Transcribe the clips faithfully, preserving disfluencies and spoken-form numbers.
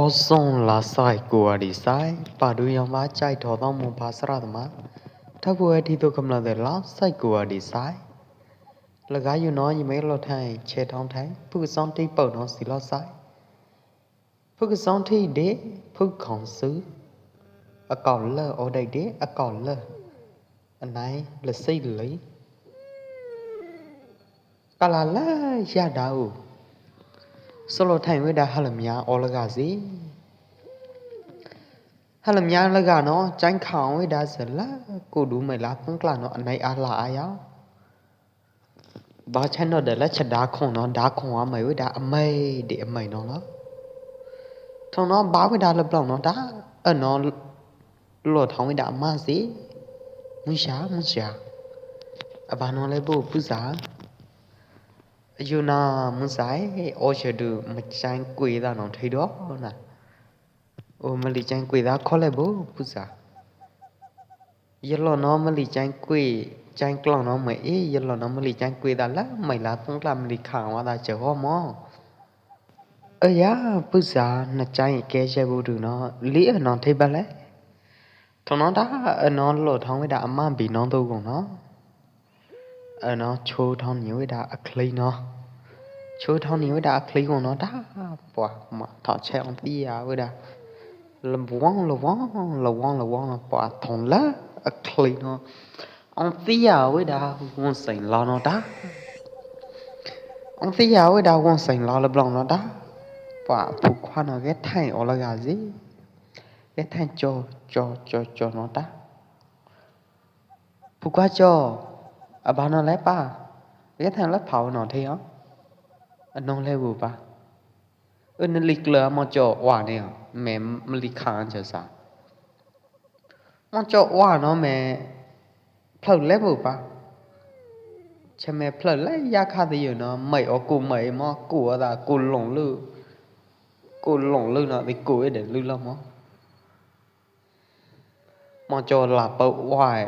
Song la sai kua di sai, pa du yong ba chai tho tong mo pa sra tma. Tha bu e thi tu kham la de la sai kua di sai. La ga yu no yi me lo thai, che thong thai, phu song thi pau no si lo sai. Phu song thi de, phu khong su. A kau le, o dai de, a kau le. Anai, la sai lai. Kala la ya dau. Solo thai weda halamia o la ga si. Halamia la ga no, chang khang weda se la, ku du mai la pung kla no, anai a la a ya. Ba chang no de la cha da khong no, da khong a mai weda a mai de a mai no la. Thong no ba weda la blong no da, a no lo thong weda a ma si. Mu sha, mu sha. A ba no le bu, bu sa. Yu na mu sai, o che du ma chang kui da no thai do na. O ma li chang kui da kho le bu, bu sa. Ye lo no ma li chang kui, chang klong no mai e, ye lo no ma li chang kui da la, mai la pung kla ma li khang wa da che ho mo. Ơ ya, bu sa, na chang ke che bu du no, li a no thai ba le. Thong no da, a no lo thong weda a ma bi no tu gong no. A no chu thong ni weda a khlei no. Chu thong ni weda a khlei gong no da, pua ma tho che ong ti ya weda. La wong, la wong, la wong, la wong, pua thong la a khlei no. Ong ti ya weda, wong sai la no da. Ong ti ya weda, wong sai la la blong no da. Pua phu khua no ke thai o la ga si. Ke thai cho, cho, cho, cho no da. Phu kua cho, a ba no le pa, ye thang la phao no thei o. A no le bu pa. Ơ, na li klơ mo cho wa ne o, me ma li khang cho sa. Mo cho wa no me phlao le bu pa. Che me phlao le ya kha ti yu no, mai o ku mai mo, ku a da ku long lu. Ku long lu no, ti ku e de lu lo mo. Mo cho la pau ua e.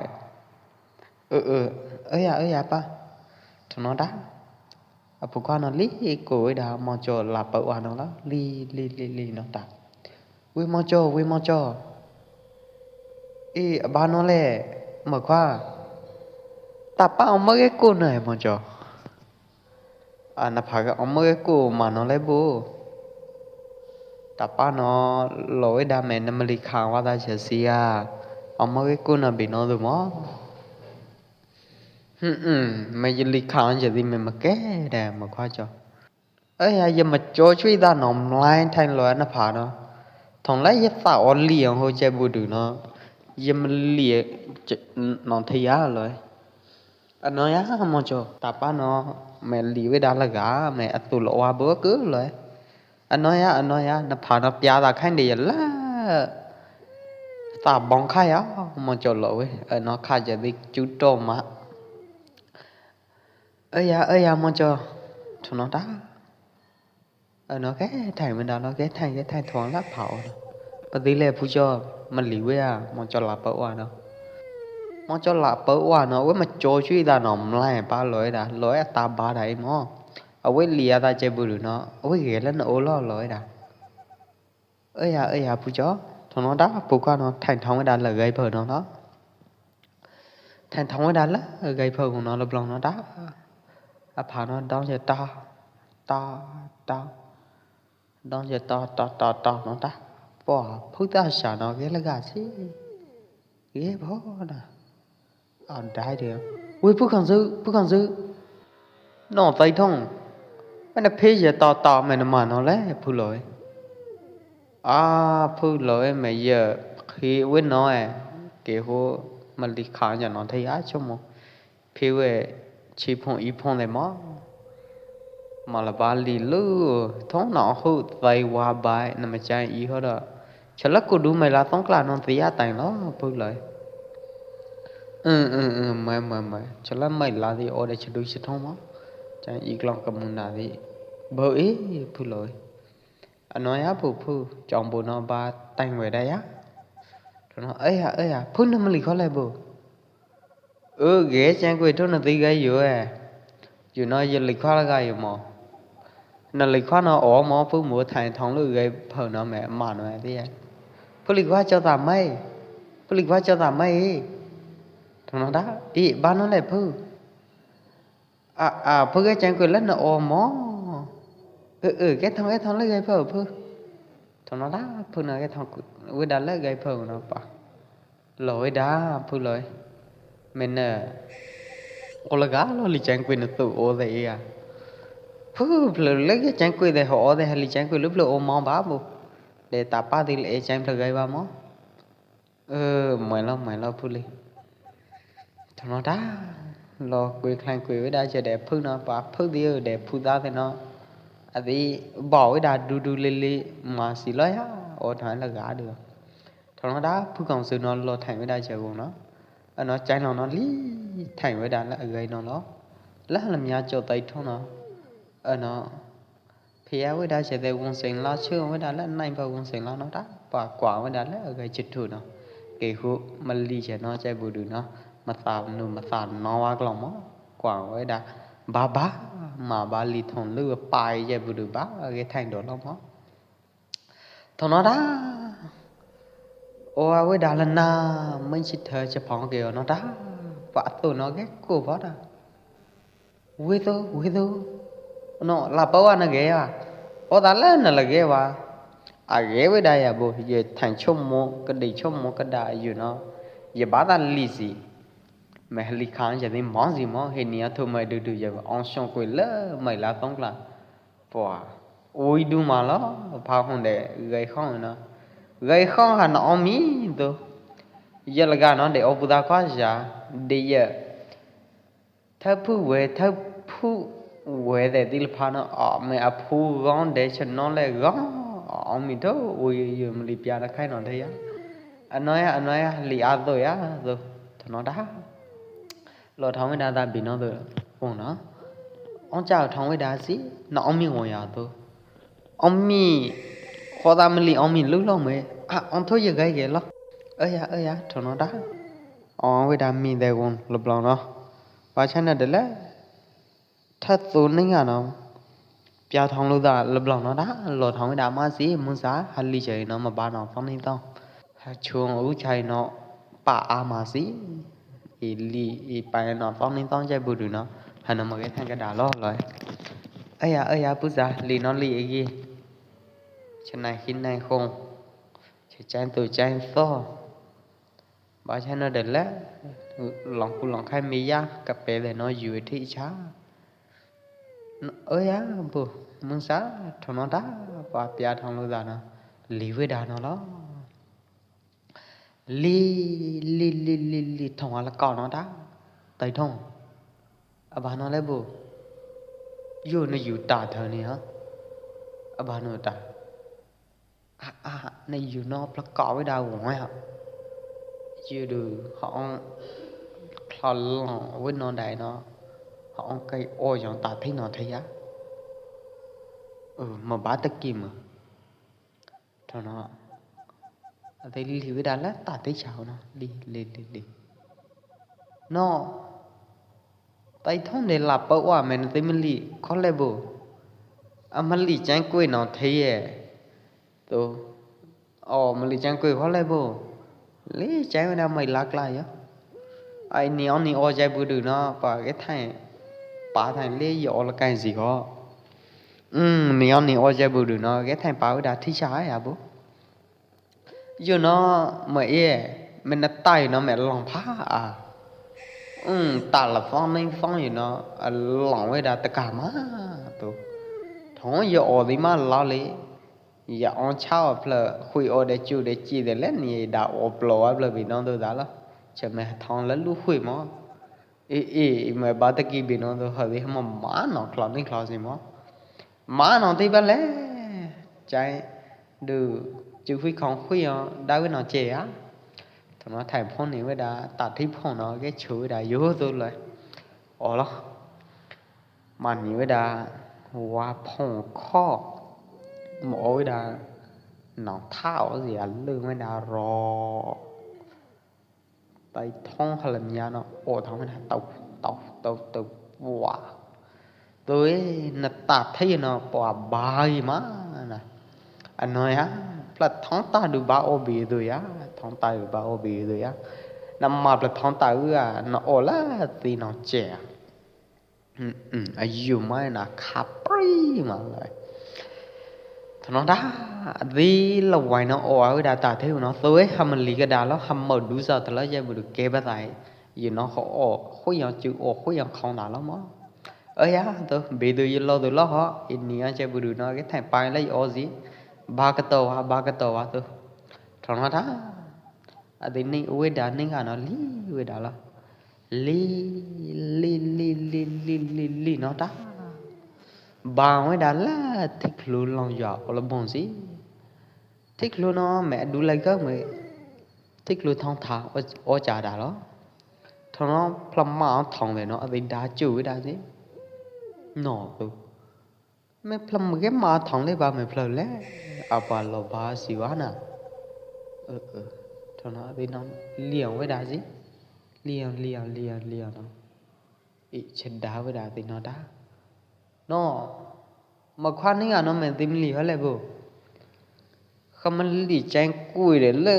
Ơ, ơ, ơ ya, ơ ya pa. Thong no da. A phu kua no li ko e da mo cho la pau ua no la. Li, li, li, li no da. Wi mo cho, wi mo cho. I, a ba no le, mo kua. Ta pa o mo ke ko no e mo cho. A na pha ke ong mo ke ku ma no le bu. Ta pa no lo e da me na ma li khang wa da che si a. Ong mo ke ku na bi no du mo. Hm, hm, me ye li khang che di me ma ke de ma kua cho. Ơ ya ye ma cho chui da no mlai thai lo na pha no. Thong la ye ta o li ong ho che bu du no. Ye ma li no thei ya lo. A no ya mo cho, ta pa no, me li we da la ga, me a tu lo wa bo ke lo. A no ya, a no ya, na pha no pia da khain de ya la. Ta bong kha ya, mo cho lo we, a no kha ja dik chu to ma. Ơ ya, ơ ya mo cho, thong no da. A no ke thai me da no ke thai ke thai thong la phao no. Pa di le phu cho ma li we a mo cho la pau ua no. Mo cho la pau ua no we ma cho chui da no mlai pa lo e da lo e ta ba da i mo. A we li a da che bu du no. A we ge la no o lo lo e da. Ơ ya, ơ ya phu cho. Thong no da phu kua no thai thong we da la gai phao no no. Thang thang wei da la gai phơ kong no la blong no da. A pha no dong je to, to, to. Dong je to, to, to, to no da. Po, phu ta sa no ge la ga si. Ge pho na. A dai de. Wei phu khang zeu, phu khang zeu. No tai thong. Mày na phi je to, to mày na ma no le phu loi. A phu loi mày giờ khi wei no e. Ke hu ma li khang ja no thei a cho mo. Phi wei chi phong i phong le mo. Ma la ba li lu thong no hu tai wa bai na ma chang i ho da. Cha la ku du mày la tong kla no ti ya tai lo phu loi. Ư, ư, ư, mày, mày, mày. Cha la mày la ti o de cha du cha thong mo. Chang i klong ka mun da ti. Bơ i phu loi. A no ya phu phu. Chong bu no ba tang wei da ya. Thong no, ơ ya, ơ ya. Phu na ma li kho le bu. Ơ, ge chang kwe thong na ti gai yu e. Yu no ye li kho la gai yu mo. Nao lih khuar no o mo phu mu thai thong lu gai phơ no me ma no ti ya. Phu lih khuar cho ta mai. Phu lih khuar cho ta mai. Thong no da. I ba no le phu. A a phu gai chang kui le no o mo. Ơ ơ ke thong ke thong le gai phơ phu. Thong no da phu no ke thong kui. Wi da le gai phơ no pa. Loi da phu loi. Men na. O la ga lo li chang kui na tu o de ya. Phu phlơ le ke chang kui de ho o de ha li chang kui lu phlơ o mo ba bu. De ta pa di le e chang phlơ gai ba mo. Ơ, mai lo mai lo phu li. Thong no da. Lo kui khlaiñ kui wi da che de phu no pa phu di de phu da de no. A di bo wi da du du li li ma si lo ya. O thong la ga du. Thong no da phu kong su no lo thai wi da che wong no. Ơ no chai no no li thai wi da la gai no lo. La la mia cho tai thong no. Ơ no. Phi a wi da che de wong seng la chư wi da la nai ba wong seng la no da. Pa kwa wi da la gai che thu no. Ke hu ma li che no chai bu du no. Ma ta nu ma ta no wa klo mo. Kwa wi da. Ba ba. Ma ba li thong lu pa i che bu du ba. Ke thai do lo mo. Thong no da. O a wi da la na, meng chi thơ che phong ke o no da. Pa tu no ke ku ba da. Wi tu, wi tu. No, la pa wa na ke wa. O da la na la ke wa. A ke wi da ya bu, ye thang chom mo, ka dei chom mo ka da yu no. Ye ba da li si. Me li khang che ni mo si mo, he ni a thu mai du du ye ba. Ong shong kui la, mai la tong la. Pua, ui du ma lo, pha hung de, gai khong no. Gai khong ha no ong mi tu. Ye la ga no de o pu da kwa ja, de ye. Tha phu we, tha phu we de di la pha no, o me a phu gong de chen no le gong, o ong mi tu, ui yu ma li pia na khai no de ya. A no ya, a no ya, li a do ya, do, tha no da. Lo thong wi da da bi no tu, ong no. Ong cha thong wi da si, no ong mi ong ya tu. Ong mi, kho da mi li ong mi lu lo me. A, ong thu ye gai ge lo. Ơ ya, ơ ya, thong no da. Ong wi da mi de ong lo blo no. Ba cha na de le. Tha tu ning a no. Pia thong lu da le blo no da, lo thong wi da ma si, mun sa, ha li chai no ma ba no, phong ning tong. Ha chuang u chai no, pa a ma si. I li, i pa no, phong ning tong chai bu du no. Ha no ma ke thang ka da lo lo. Ơ ya, ơ ya, pu sa, li no li i gi. Cha nai khin nai khong. Cha chang tu chang so. Ba cha no de le, long ku long khai mi ya, ka pe de no yu thi cha. Ơ ya, bu, mung sa, thong no da, ba pia thong lu da no, li wi da no lo. Li, li, li, li, li, thong a la kau no da, tai thong. A ba no le bu, yu no yu ta thơ ni ha. A ba no ta. A, a, na yu no pla ka wi da wong ya. Yu du hong kla long wi no dai no. Hong kai o yong ta thi no thi ya. Ơ, ma ba ta ki ma. Thong no. A te li li wi da la ta thi chao no. Li, li, li, li. No. Tai thong de la pa wa men te ma li kho le bu. A ma li chang kui no thi ye. Tu. O, ma li chang kui kho le bu. Li chang na mai lak la ya. Ai ni ong ni o chai bu du no, pa ke thai. Pa thai li yo o la kai si kho. Hm, ni ong ni o chai bu du no, ke thai pa u da thi cha ya bu. Yo no, ma ye, me na tai no me long pha a. Hm, ta la phong ning phong yo no, a long we da ta ka ma. Tu. Thong yo o di ma la li. Ya ong chao phlơ, hui o de chu de chi de len, ye da o plo a phlơ bi nong tu da lo. Che me thong la lu hui mo. I, i, i me ba ta ki bi nong tu ha bi mo ma no klo ni klo si mo. Ma no ti ba le. Chai du chu hui khong hui o, da wi no che a. Thong no thai phong ni we da, ta thi phong no ke chu we da yo tu le. O lo. Ma ni we da wa phong kho. Mo we da nong thao si a lư we da ro. Tai thong ha la mia no o thong we da tau, tau, tau, tau wa. Tui, na ta thei no pua bai ma na. Ano ya, pla thong ta du ba o bi du ya, thong ta du ba o bi du ya. Na ma pla thong ta ư a, na o la ti no che. Hm, hm, a yu mai na kha pri ma lai. Thong no da, di la wai no o a ư da ta thei no, tui, ha ma li ka da lo, ha ma du sa ta lo, ya bu du ke ba tai. Yu no ho o, hui yang chu o, hui yang khong da lo mo. Ơ ya, tu, bi du yu lo du lo ho, i ni a che bu du no, ke thai pai lai o zi. Ba ka to wa, ba ka to wa tu. Thong no da. A di ni ue da ni ka no li, ue da lo. Li, li, li, li, li, li, li no da. Ba ue da la, thik lu long ya, o la bong zi. Thik lu no, me du lai ka me. Thik lu thong tha, o, o cha da lo. Thong no, pla ma thong ve no, a di da chu ve da zi. No tu. Me phlom ge ma thong le ba me phlom le. Apa lo ba si wa na. Ơ, ơ. Thong no, a di no, liang ve da zi. Liang, liang, liang, liang no. I che da ve da di no da. No. Ma khua ni a no me dim li ha le bu. Kha ma li chang kui de le.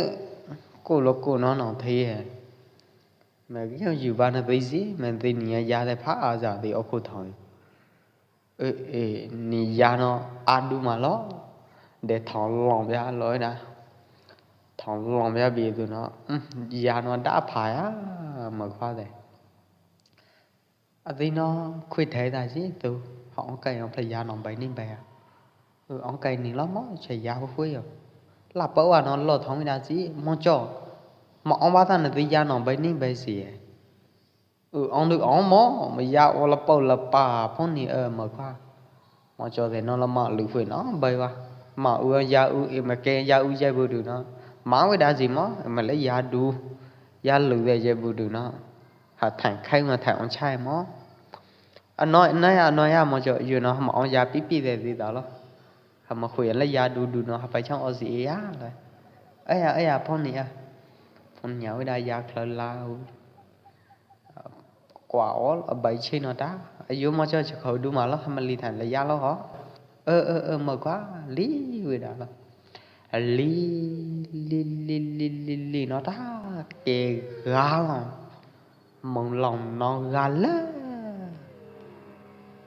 Ku lo ku no no thei he. Me ge yu ba na di zi, me di ni ya de pha a za di o ku thong. Ơ, ơ, ni ya no a du ma lo. De thong long bia lo na. Thong long bia bi du no. Hm, ya no da pha ya. Ma khua de. A di no khui thei da zi tu. Ho ong kai ong pla ya no bai ni bai a. Ơ, ong kai ni lo mo, che ya hu hui yo. La pa wa no lo thong da zi, mo cho. Ma ong ba ta na di ya no bai ni bai zi. Ơ, ong du ong mo, ma ya o la pau la pa, phong ni ơ ma khua. Ma cho de no la ma lu hui no, bai wa. Ma u ya u, i ma ke ya u ya bu du no. Ma we da zi mo, i ma le ya du. Ya lu de ya bu du no. Ha thang khai ma thang ong chai mo. A no, na ya, no ya ma cho, yu no, ma ong ya pi pi de zi da lo. Ha ma hui la ya du du no, ha pai chang o zi ya la. Ơ ya, ơ ya, phong ni a. Phong ni a we da ya khlơ la u. Kwa ol, a bai chi no ta. A yu mo cho cha khâu du ma lo, ha ma li than la ya lo ho. Ơ, ơ, ơ, ma kwa, li we da lo. Li, li, li, li, li, li no ta. Ke ga lo. Mong long no ga le.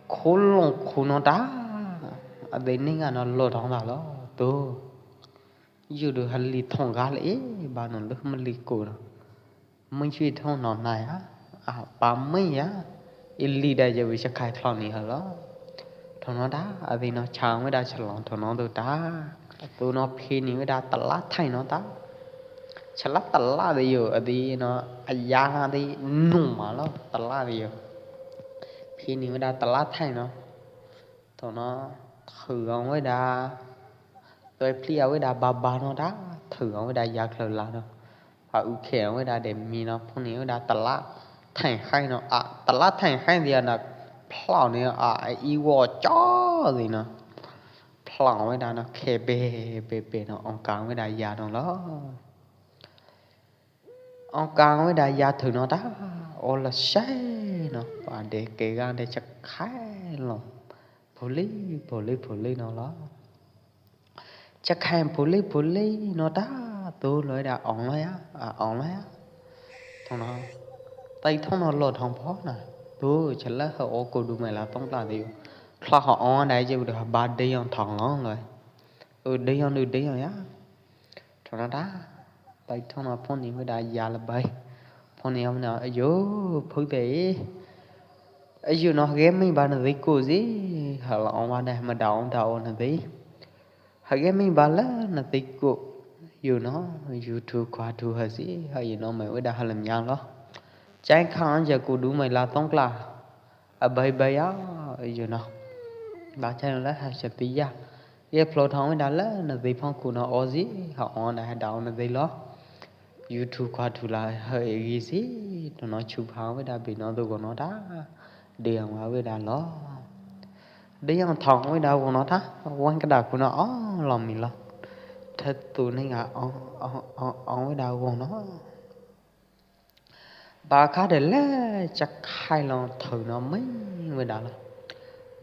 Khu long khu no ta. A de ni ga no lo thong da lo. Tu. Yu du ha li thong ga le e, ba no lu ma li ku no. Mong chui thong no na ya. A, pa mong ya. I li da ya wi cha khai thong ni ha lo. Thong no da, a di no chang we da cha long thong no du ta. Tu no phi ni we da ta la thai no ta. Cha la ta la de yo, a di no, a ya di nu ma lo, ta la de yo. Phi ni we da ta la thai no. Thong no, thử ong we da. Toi pli a we da ba ba no da, thử ong we da ya khlơ la no. Ha u khe ong we da de mi no, phong ni we da ta la thai khai no, a, ta la thai khai di a na, phlao ni a, i wo cho di no. Phlao we da no, khe be, be, be no, ong kang we da ya no lo. Ong kang we da ya thử no ta, o la sai no, pa de ke gang de cha khai lo. Phu li, phu li, phu li no lo. Cha khai phu li, phu li no ta, tu lo da ong lo ya, a, ong lo ya. Thong no. Tai thong no lo thong pho na. Tu cha la ha o ku du mai la tong kla di. Kla ha ong da je bu da ba de yong thong lo lo. Ơ, de yong, ơ, de yong ya. Thong no da, bai thong no phong ni we da ya la bai. Phong ni ong no, ayo, phuk de. Ayo no, ha ge mi ba na di ku zi. Ha la ong ba da, ma da ong da ong na di. Ha ge mi ba la na di ku. Yu no, yu thu kwa thu ha zi. Ha yu no mai we da ha lam yang lo. Chang khang ja ku du mai la tong kla. A bai bai a, yu no. Ba chang la ha cha ti ya. Ye phlô thong wei da leh na dei phong ku no o zi, ha o na ha dau na dei lo. Yu thu khua thu la ha e gi zi, no no chu pha wei da bi no do go no da. Dei yang wa wei da lo. Dei yang thong wei da go no da, wang ka da ku no o lo mi lo. Thơ tu ni nga o, o, o, o wei da go no. Ba kha de leh, cha khai long thau no mei wei da lo.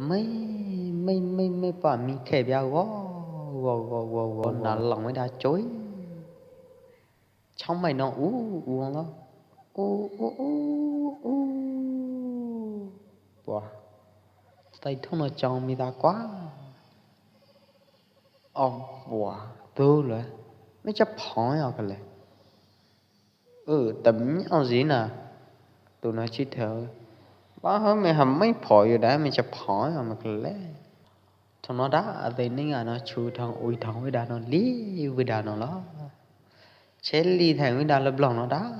Mej, mej, mej, mej, pua mi khe pia, wo, wo, wo, wo, wo, na long wei da choi. Chong mai no u, u lo. U, u, u, u. Pua. Tai thong no chong mi da kua. O, pua. Tu le. Mej cha phong yo ka le. Ơ, tâm nhao gì nè. Tụi nó chỉ thở. Ba hơi mẹ hầm mấy phổi rồi đấy, mẹ chụp phổi rồi mà kì lẽ. Thong nó đá, a tê níng a nó chu thong ui thong với đá nó li với đá nó lo. Chê li thèn với đá lơ blong nó đá.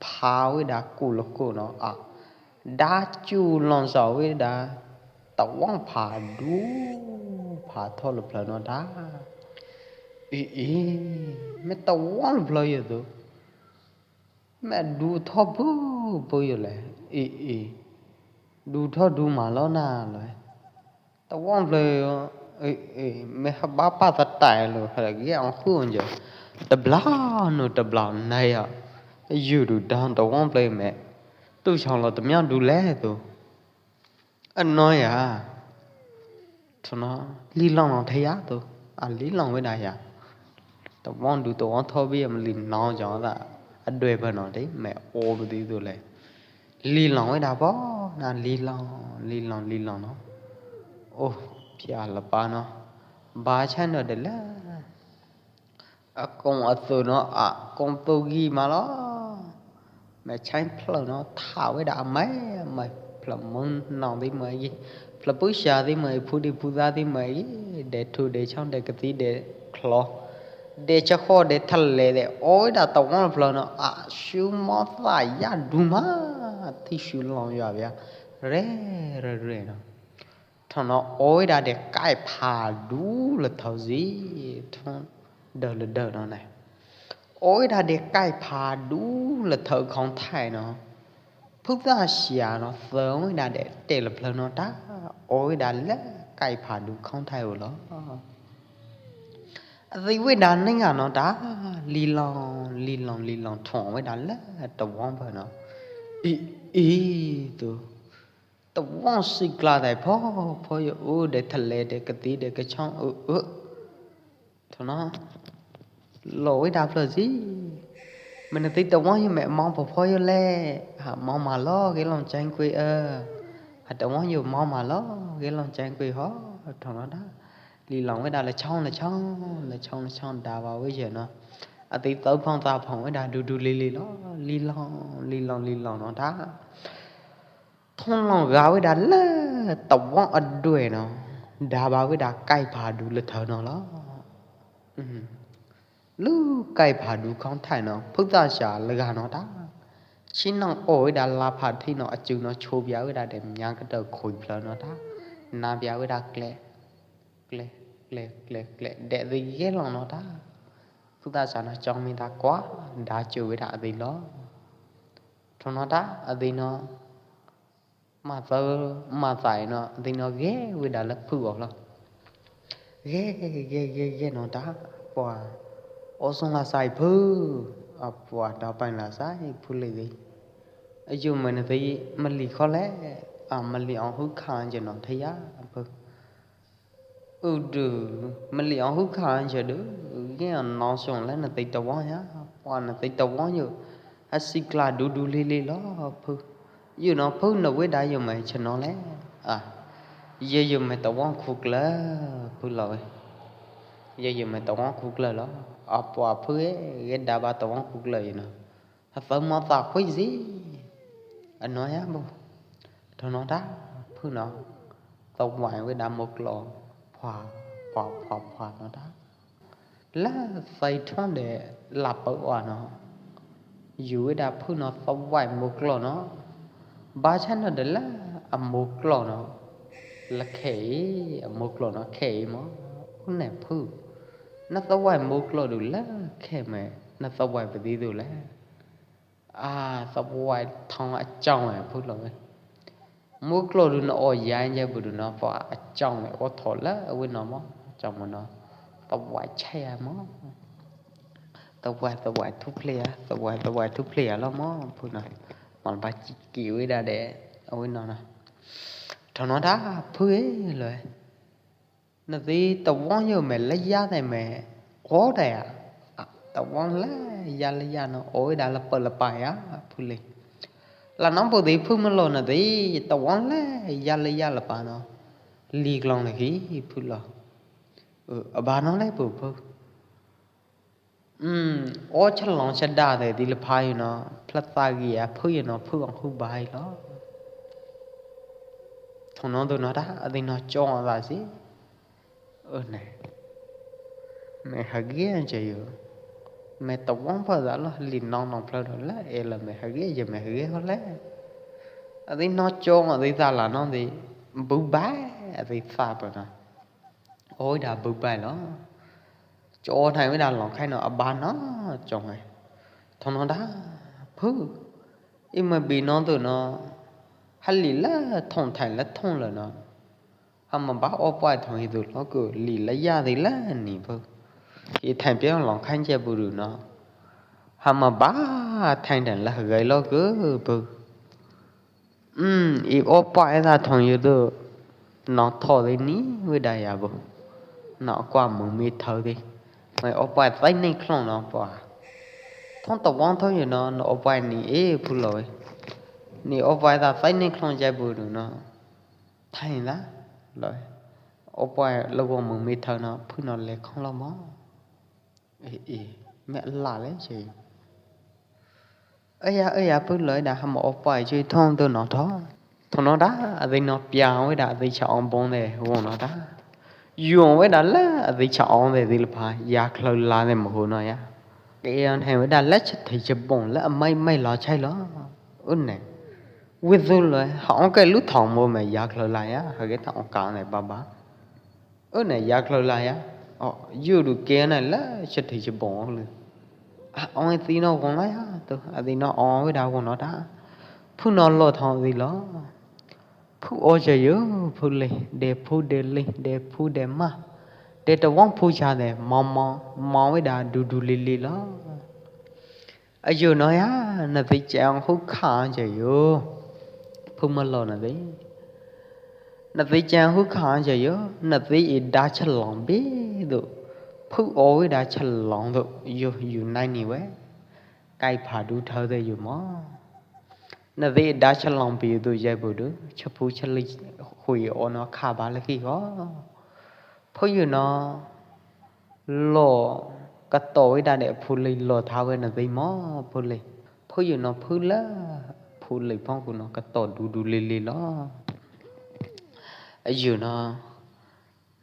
Pha với đá cụ lơ cụ nó à. Đá chu lon sò với đá. Tao wang pha đu. Pha thô lơ plơ nó đá. Ê, ê, mẹ tao wang lơ plơ yơ tụ. Mẹ đu thô bư bư yơ lẽ. Ê, ê. Đu thô đu mà lo na lẽ. Tao wang plơ, ê, ê, mẹ hă ba pa ta tai lơ, hă ghi ong khu ong jơ. Ta bla nu ta bla nai yơ. Yơ đu đa tao wang plơ mẹ. Tụ chong lo ta miao đu lẽ tụ. Ơ, nói à. Thong nó, li long long thê yă tụ. À, li long với đá yă. Tao wang đu tao wang thô bi mà li no jong ta. À, đuôi bơ nó đấy, mẹ ô bơ tí tụ lẽ. Li long với đá bơ, na li long, li long, li long nó. Ô, pia lơ pa nó. Ba chăn nó để lơ. A kông a tơ nó a kông tơ ghi mà lo. Mẹ chanh plơ nó thả với đá mày, mày plơ mưng nòng tí mày ghi. Plơ pứ xa tí mày, phu đi phu ra tí mày ghi. Để thu để chong để cái tí để klo. Để cho kho để thật lệ để ôi đá tổng nó plơ nó a sư mó ta ya đu mà. Tí sư lòng ya bia. Rê, rê, rê nó. Thong nó ôi đa để cai phà đu lơ thơ gì, thong đơ lơ đơ nó này. Ôi đa để cai phà đu lơ thơ không thai nó. Phước ta xia nó thơ ôi đa để tê lơ plơ nó ta, ôi đa lơ cai phà đu không thai ổ lo. Vì với đa neng à nó ta, li lòng, li lòng, li lòng thong với đa lơ tơ vong phơ nó. Ý, ý tụ. Tơ wang si kla tai pho, pho yơ u, để thật lệ, để cái tí, để cái chong, ơ, ơ. Thong nó. Lội đạp lơ gì? Mẹ nó tí tơ wang yơ mẹ mong pho pho yơ lẽ. Hả mong mà lo, cái lòng chanh quê ơ. Hả tơ wang yơ mong mà lo, cái lòng chanh quê ho. Thong nó đa. Li lòng với đa lơ chong, lơ chong, lơ chong, lơ chong, đa vào với giờ nó. À tí tơ phong ta phong với đa đu đu li li lo, li lòng, li lòng, li lòng nó đa. Thong lòng gao với đa lơ, tơ wang a đuôi nó, đa ba với đa cai phà đu lơ thơ nó lo. Ừm. Lơ cai phà đu không thai nó, phước ta xả lơ gao nó đa. Chỉ năng ôi đa la phà thi nó, a chữ nó chô bia với đa để nhang cái tờ khối phở nó đa. Na bia với đa klẹ, klẹ, klẹ, klẹ, klẹ, để gì ghé lòng nó đa. Phước ta xả nó trong mình ta quá, đa chữ với đa gì lo. Trong nó đa, a gì nó. Mà tơ, mà tại nó, thì nó ghé với đa lơ phư ổ lo. Ghé, ghé, ghé, ghé nó đa, pua. Ô sung là sai phư, à, pua đa pai là sai phư lì gì. Ơ, dù mà nó thấy, mà lì khó lẽ, à, mà lì ong hư khăn cho nó thấy á, phư. Ư đư, mà lì ong hư khăn cho đư, ghé nó sung lẽ nó thấy tao vong á, pua nó thấy tao vong yơ. A si kla đu đu li li lo phư. Yơ nó phư nó với đa yơ mày cho nó lẽ. À. Yơ yơ mày tao wang khuk lơ phư lo. Yơ yơ mày tao wang khuk lơ lo. À pua phư é, yơ đa ba tao wang khuk lơ yơ nó. Hả tao mò tao khuấy gì. À nói á bố. Thong nó đa, phư nó. Tao vay với đa một lo. Pua, pua, pua, pua nó đa. Lơ sai thong để lăp pơ ua nó. Yua đa phư nó tơ vay một lo nó. Ba chăn nó để lơ a một lo nó. Lơ khê a một lo nó khê mô. Ú nè phư. Nó tơ vay một lo đu lơ khê mẹ. Nó tơ vay pơ tí đu lơ. A, tơ vay thong a chong mẹ phư lo mẹ. Một lo đu nó ôi ya ya bơ đu nó pua a chong mẹ ô thô lơ a với nó mô. Chong mô nó. Tơ vay chai a mô. Tơ vay, tơ vay thup lê a. Tơ vay, tơ vay thup lê a lo mô. Phư nó. Mòn ba chi kiu với đa đe. A với nó nó. Thaum no ta, phwü e, lo e. Na ti tawong yo me la ya de me, o da ya. Tawong la ya la ya no, o da la pa la pa ya, phwü le. La nong pu ti phwü me lo na ti, tawong la ya la ya la pa no. Li klong le hi, phwü lo. Aba no le pu phwü. O cha long cha da de ti le pha yo no, phla ta gi ya phwü yo no, phwü ong khu bai lo. Thaum no tu no ta, a ti no chong a ta si. Ơ ne. Me ha gi che yo. Me tawong pha da lo, li nong nong phla do la, e la me ha gi che me ha gi ho le. A ti no chong a ti ta la no ti, bu bai, a ti ta pa no. Ôi da bưp bai lo. Cho thai wei da lòng khai no aban no chong ai. Thong no da phư. I ma bi no tu no. Ha li la thong thai la thong la no. Ha ma ba o pai thong i tu lo kơ li la ya di la ni phư. I thai pia lòng khai che bu ru no. Ha ma ba thai dan la gai lo kơ phư. Ưm, i o pa e da thong yo tu. Nong tho de ni wei da ya bo. Nong kwa mung mi thau de. Mai o pa tai nei khlong no pa. Thong ta wang thong yo no, no o pa ni e phu loi. Ni o pa e da tai nei khlong jai bu du no. Thai da. Loi. O pa e lo wang mung mi thau no, phu no le khlong lo mo. Ê, ê, mẹ la leh che. Ơ ya, ơ ya, pư loi da ha ma o pai che thong tu no tho. Thong no da, a dei no piang wei da, a dei cha ong bong de, wong no da. Yuang wei da la, a dei cha ong de, dei la pha, ya khleu la de ma hu no ya. Ê, an he wei da la cha thei cha bong la, a mai mai lo chai lo. Un ne. Wei du loi, ha ong kai lu thong mo me ya khleu la ya, ha ke ta ong ka ne ba ba. Ơ nè ya khleu la ya. Ơ, yu du ke nè la, cha thei cha bong lư. A, ong e ti no wong la ya, tu, a ti no ong wei da wong no da. Phu no lo thong ti lo. Phu o cha yo, phu le, de phu de le, de phu de ma. De ta wong phu cha de, mo mo, mo wei da du du li li lo. A yu no ya, na ti chang hu kha cha yo. Phu ma lo na ti. Na ti chang hu kha cha yo, na ti i da cha long bi du. Phu o wei da cha long du, yo yu nai ni wei. Kai pha du thau de yu mo. Na ti i da cha long bi du jai bu du, cha phu cha li hui o no kha ba la ki ho. Phu yu no. Lo, kato wei da de phu lei lo tha wei na dei mo, phu lei. Phu yu no phu la, phu lei phong ku no kato du du lei lei lo. A yu no,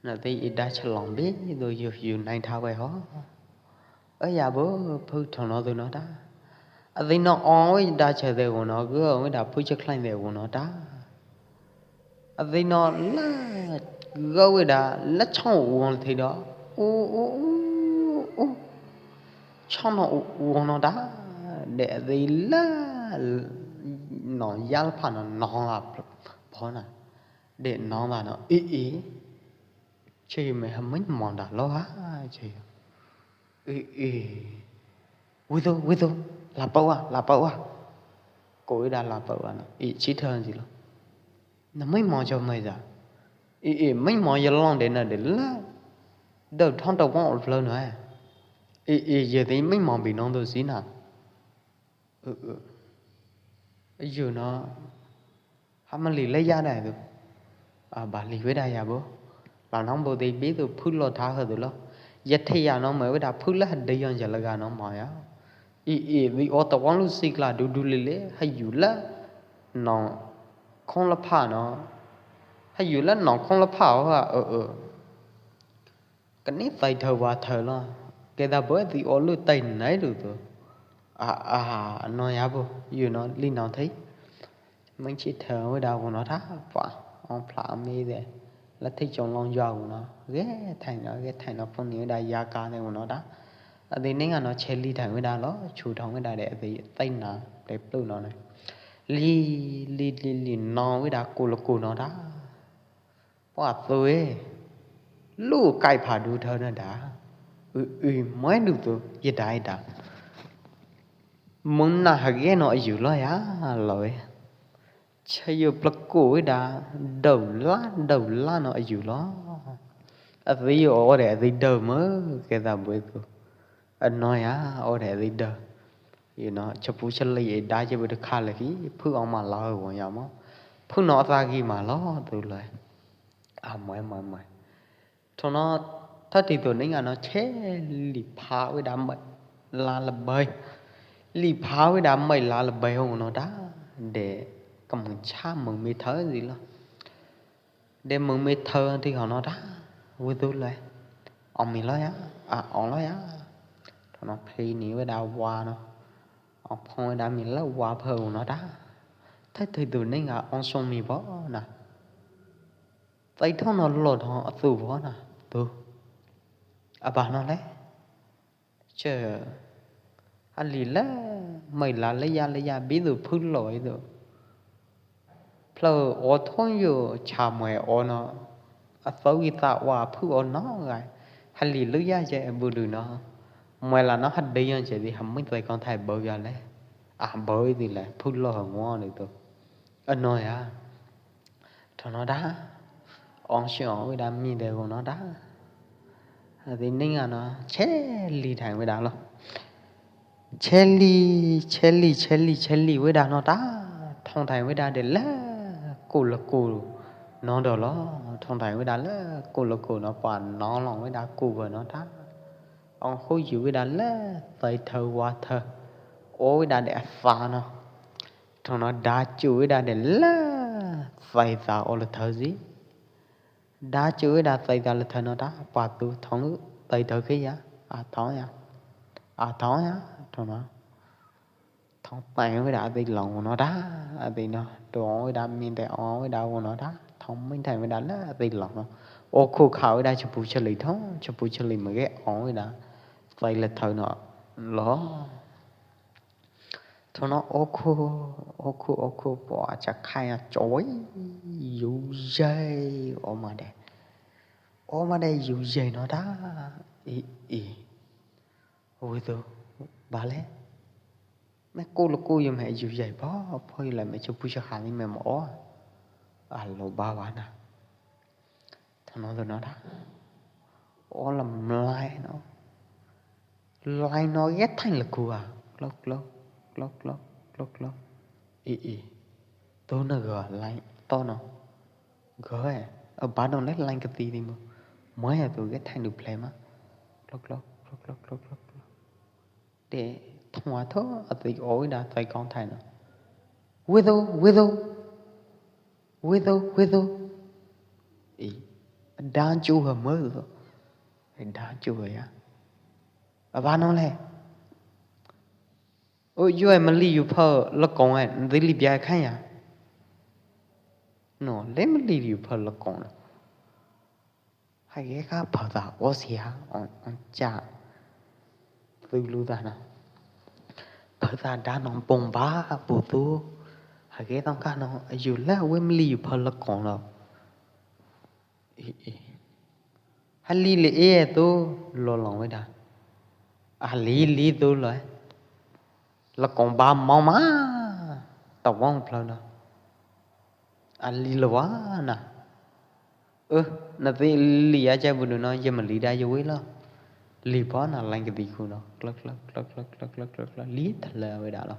na dei i da cha long bi, du yu yu nai tha wei ho. Ơ ya bo, phu thong no du no da. A dei no ong wei da cha de wo no, gơ wei da phu cha khlaiñ de wo no da. A dei no la gơ wei da la chong wong thei do. U, u, u, u. Chong no u, wong no da. De a dei la no ya la pha no no la pho na. De no la no. I, i. Che yu me ha meng mong da lo ha. Che yu. Ê, ê. Wei du, wei du. La pau a, la pau a. Ko wei da la pau a no. Ê, chi thơ ji lo. Na meng mong cho mai da. Ê, ê, meng mong ya long de na de la. Dau thong ta wong ol phleu no e. Ê, ê, ye de meng mong bi nong du si na. Ơ, ơ. Yu no. Ha ma li la ya dai du. A, ba li wei da ya bo. La nong bo dei bi du phu lo tha ha du lo. Ya thei ya no me wei da phu la ha dei yong ya la ga no ma ya. I, i, wi o ta wang lu sik la du du le le. Ha yu la. No. Khong la pha no. Ha yu la no khong la pha o ha, ơ, ơ. Kani tai thơ wa thơ lo. Ke da bơ ti o lu tai nai du tu. A, a, no ya bo, yu no, li no thei. Meng chi thơ wei da wo no tha, pa, ong phla mi de. La thei chong long yua wo no. Ge thai no, ge thai no, phong ni wei da ya ka de wo no tha. A de neng a no che li thai wei da lo, chu thong wei da de, a de tai na, de plu no ne. Li, li, li, li, no wei da ku lo ku no tha. Pua tui. Lu kai pha du thơ na da. Ui, ui, mai du tu, ye dai da. Mung na ha ge no yu lo ya, lo e. Chayum plakoh weda, dau la, dau la no ayum lo. Atí yo ore atí dau ma, keta bue tu. Ano ya, ore atí dau. Yu no, chapu chalei e da je bue de kha le ki, phu ong ma lo wo ya mo. Phu no ta ki ma lo tu le. A mai mai mai. Thoi no, thoi thoi tu ning a no che li pha weda mai la la bai. Li pha weda mai la la bai hong no da. De kam cha mong mi thoi zi lo. De mong mi thoi ti hong no da. Wu tu le. Ong mi lo ya. A ong lo ya. Thoi no phi ni weda wa no. Ong phong weda mi la wa phơ no da. Thoi thoi tu ning a ong song mi bo na. Tây thong no lo thong a tu bo na tu. A ba no le. Che. A li le. Mai la le ya le ya bi tu phu lo i tu. Phlơ o thong yo cha mai o no. A tau i ta wa phu o no gai. Ha li lu ya je bu lu no. Mai la no ha de yon je di ha mai tây kon thai bơ ya le. A bơ i di le phu lo ha ngo ni tu. Ano ya. Thoi no da. Ong si ong weda mi de wo no da. Atí ning a no che li thai weda lo. Che li, che li, che li, che li weda no da. Thong thai weda de le. Ku le ku. No do lo. Thong thai weda le. Ku le ku no pa no long weda ku ve no da. Ong hu yu weda le. Tây thơ wa thơ. O weda de a fa no. Thoi no da chu weda de la. Tây ta o le thơ zi. Da chu weda tây ta le thơ no da. Pa tu thong tây thơ ke ya. A thong ya. A thong ya. Thoi no. Thong tây weda atí long no da. Atí no. Tu ong weda min de ong weda wo no da. Thong min thai weda la atí long no. O khu kha weda chapu chalei thong. Chapu chalei ma ke ong weda. Tây le thơ no. Lo. Thoi no o khu, o khu, o khu, po a cha khai a choi, yu jai, o ma de. O ma de yu jai no da, i, i. Ui tu, ba le. Me ku lu ku yu me yu jai po, po yu le me chu pu cha kha ni me mo o. A lo ba wa na. Thoi no tu no da. O la mlai no. Lai no ye thain la kua. Klok, klok, klok, klok, klok, klok. I, i. Tu na gơ lai to no. Gơ e. A ba no le lai ka ti ni mo. Mai a tu ye thain du ple ma. Klok, klok, klok, klok, klok, klok, klok. Te thong a tho, atí o weda tây kon thai no. Weda, weda. Weda, weda. I. Dan chu ha mo. Dan chu ha ya. A ba no le. O, yu ai ma li yu phơ la kong ai, di li bia khai ya. No, le ma li yu phơ la kong no. Hai ke ka phơ ta o sia, o, o cha. Tu lu ta no. Phơ ta da no pong ba, pu tu. Hai ke tong ka no, yu le, we ma li yu phơ la kong no. Ih, ih. Ha li le e tu lo long weda. A li li tu lo e. La kong ba mo ma. Ta wong phlao no. A li lo wa na. Ơ, na ti li a chai bu nu no, ye ma li da ye wei lo. Li po na lang ke di khu no. Klok, klok, klok. Li ta le weda lo.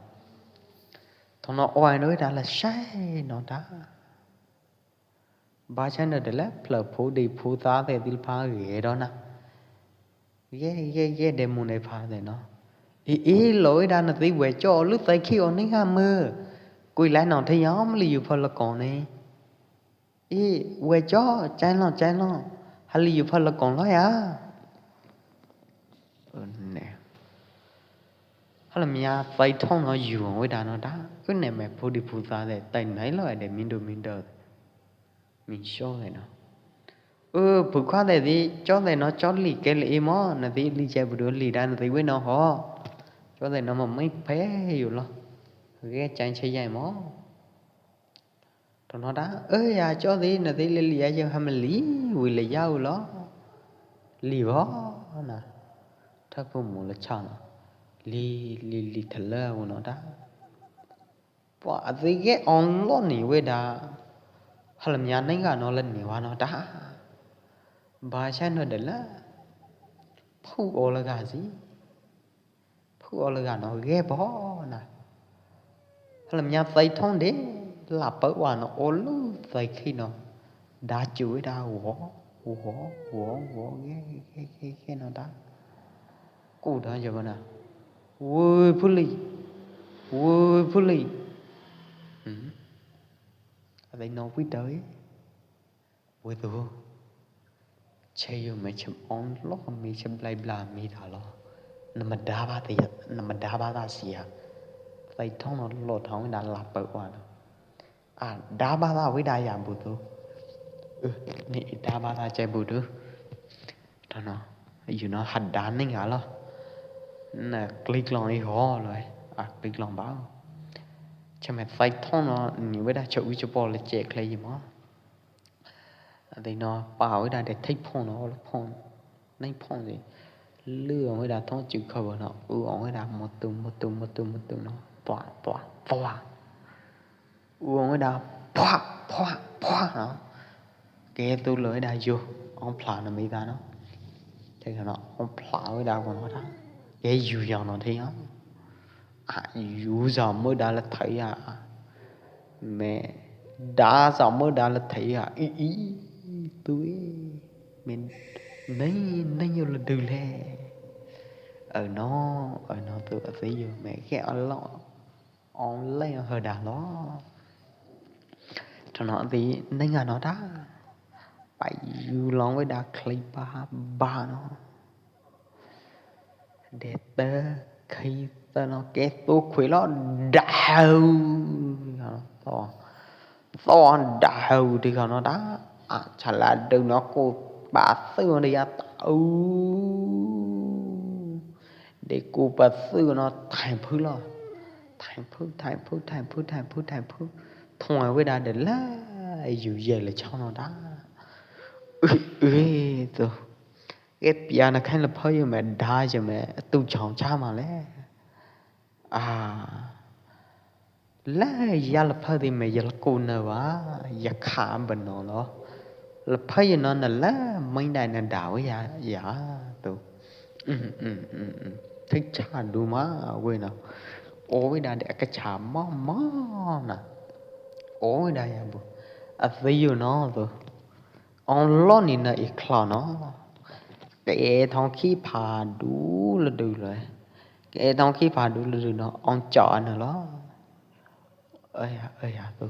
Thong no oi no weda la sai no ta. Ba chai no de le, phlơ phu di phu ta de di pha ge do na. Ge, ge, ge de mu ne pha de no. I, i, lo i da na ti we cho, lu tai khi o ni ha mơ. Kui lai no the yom li yu phơ la kong ne. I, we cho, chai lo, chai lo. Ha li yu phơ la kong lo ya. Ơ, ne. Ha la mia tai thong no yu wei da no da. Ơ, ne me phu di phu ta de, tai nai lo de min do, min do. Min sho de no. Ơ, phu kha de di, cho de no, cho li ke li i mo, na di li che bu do li da, na di wei no ho. Cho de no mo mai phe yu lo. Ge chang che yai mo. Thong no da, ơ ya, cho di, na di le li ya, ye ha ma li, wei le yau lo. Li bo, na. Tha phu mu la cha no. Li, li, li tha le, u no da. Pua a tei ge ong lo ni weda. Halam nya neng ga no len ni wa no da. Ba chai no de la. Phu o la ga si. Phu o la ga no ge bo na. Halam nya tai thong de. La pa wa no o lu tai khi no. Da chu weda wo. Wo, wo, wo, ge, ge, ge, ge no da. Ku da ja ba na. Woi, phu li. Woi, phu li. Hmm. A tei no pui tau i. Woi tu. Che yo me chem ong lo me chem blai bla mi da lo. Na ma da ba te ya, na ma da ba da si ya. Tai thong no lo thong da la pa wa no. A, da ba da wei da ya bu tu. Ơ, ni da ba da che bu tu. Đó no. Yu no hat da ning a lo. Na klik long i ho lo. A, klik long ba. Cha me tai thong no ni wei da cha u cha po le che kle yi mo. A tei no pa wei da de thai phong no lo phong. Nai phong de. Lư wei da thong chu kha ba no. U wei da mo tu mo tu mo tu mo tu no. Pua pua pua. U ong wei da, pua, pua, pua no. Ke tu lo wei da yu, ong phla no mi da no. Te no, ong phla wei da ko no da. Ke yu yang no te yang. A, yu za mo da la thai a. Me, da za mo da la thai a. I, i, tu i. Me, nai, nai yo la du le. Ơ no, ơ no tu, ơ tu yu, me, ke ong lo. Ong lei hơi da lo. Thoi no ti neng a no da. Pay yu long wei da khlei ba ba no. De tơ khi tơ no ke tu khui lo da hau. To. To da hau ti kha no da. A, cha la du no ku ba su no ya ta u. De ku ba su no thai phu lo. Thai phu, thai phu, thai phu, thai phu, thai phu. Thoi wei da de la yu ye le chong no da. Ui, ui, tu. Ke pia na khan la pha yu me da yu me tu chong cha ma le. A. La ya la pha di me ya la ku na wa, ya kha ba no lo. La pha ya no na la mai dai na da wa ya, ya tu. Thik cha du ma wei no. O wei da de ka cha ma ma na. O wei da ya bu. A wei yu no tu. Ong lo ni na i khlo no. Ke thong khi pha du la du le. Ke thong khi pha du la du no. Ong cho na lo. Ơi à, ơi à, ừ.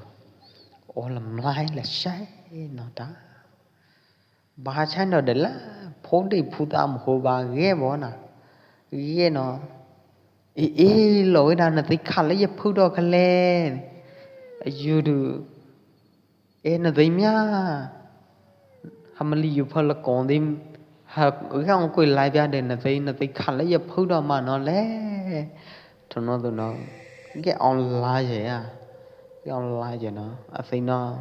Ủa, làm lai là sai nó ta. Ba chai no de la, pho de phu ta mo ho ba ge bo na. Ge no. I, i, lo da na ti kha le ya phu do kha le. Yu du. E na ti mia. Ha ma li yu pha la kon di. Ha, ga ong kui lai bia de na ti, na ti kha le ya phu do ma no le. Thoi no tu no. Ge ong lai je ya. Ge ong lai je no. A si no.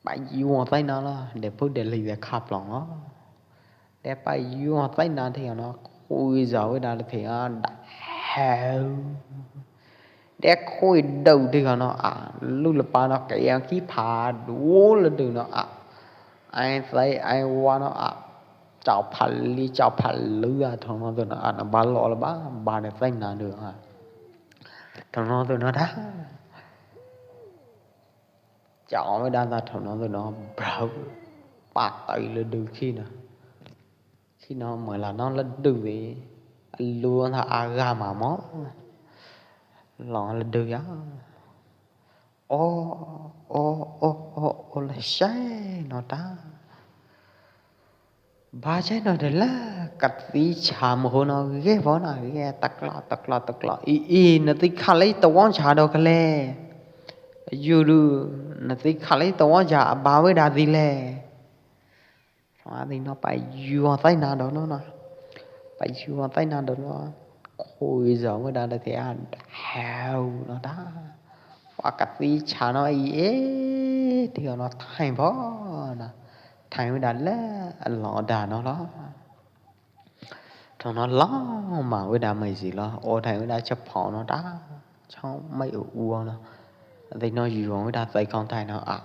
Ba yu ong tai na lo. De phu de li de kha plong lo. De ba yu ong tai na de no. Kui za wei da le the a da. Heu. De kui dau de no a. Lu le pa no ke yang ki pha du le de no a. Ai sai ai wa no a. Chao pha li, chao pha lu a, thoi no tu no a, na ba lo le ba, ba de sai na de a. Thoi no tu no da. Chao wei da ta thoi no tu no, brau. Pa tai le du khi na. Khi no ma la no le du wei. Lu tha a ga ma mo. Lo le du ya. O, o, o, o, o, la sai no ta. Ba chai no de la, kat ti cha mo ho no, ge bo na, ge tak la, tak la, tak la. I, i, na ti kha le ta wang cha do kha le. Yu du, na ti kha le ta wang cha, ba wei da di le. Thoi a ti no pa yu ong tai na do no na. Pa yu ong tai na do no. Kui za wei da de te a hau no da. Wa ka ti cha no i e ti no thai bo na. Thai wei da le lo da no lo. Thoi no lo ma wei da mai si lo. O thai wei da cha pho no da. Chong mai u ua no. Ati no yu ong wei da tai kong tai no a.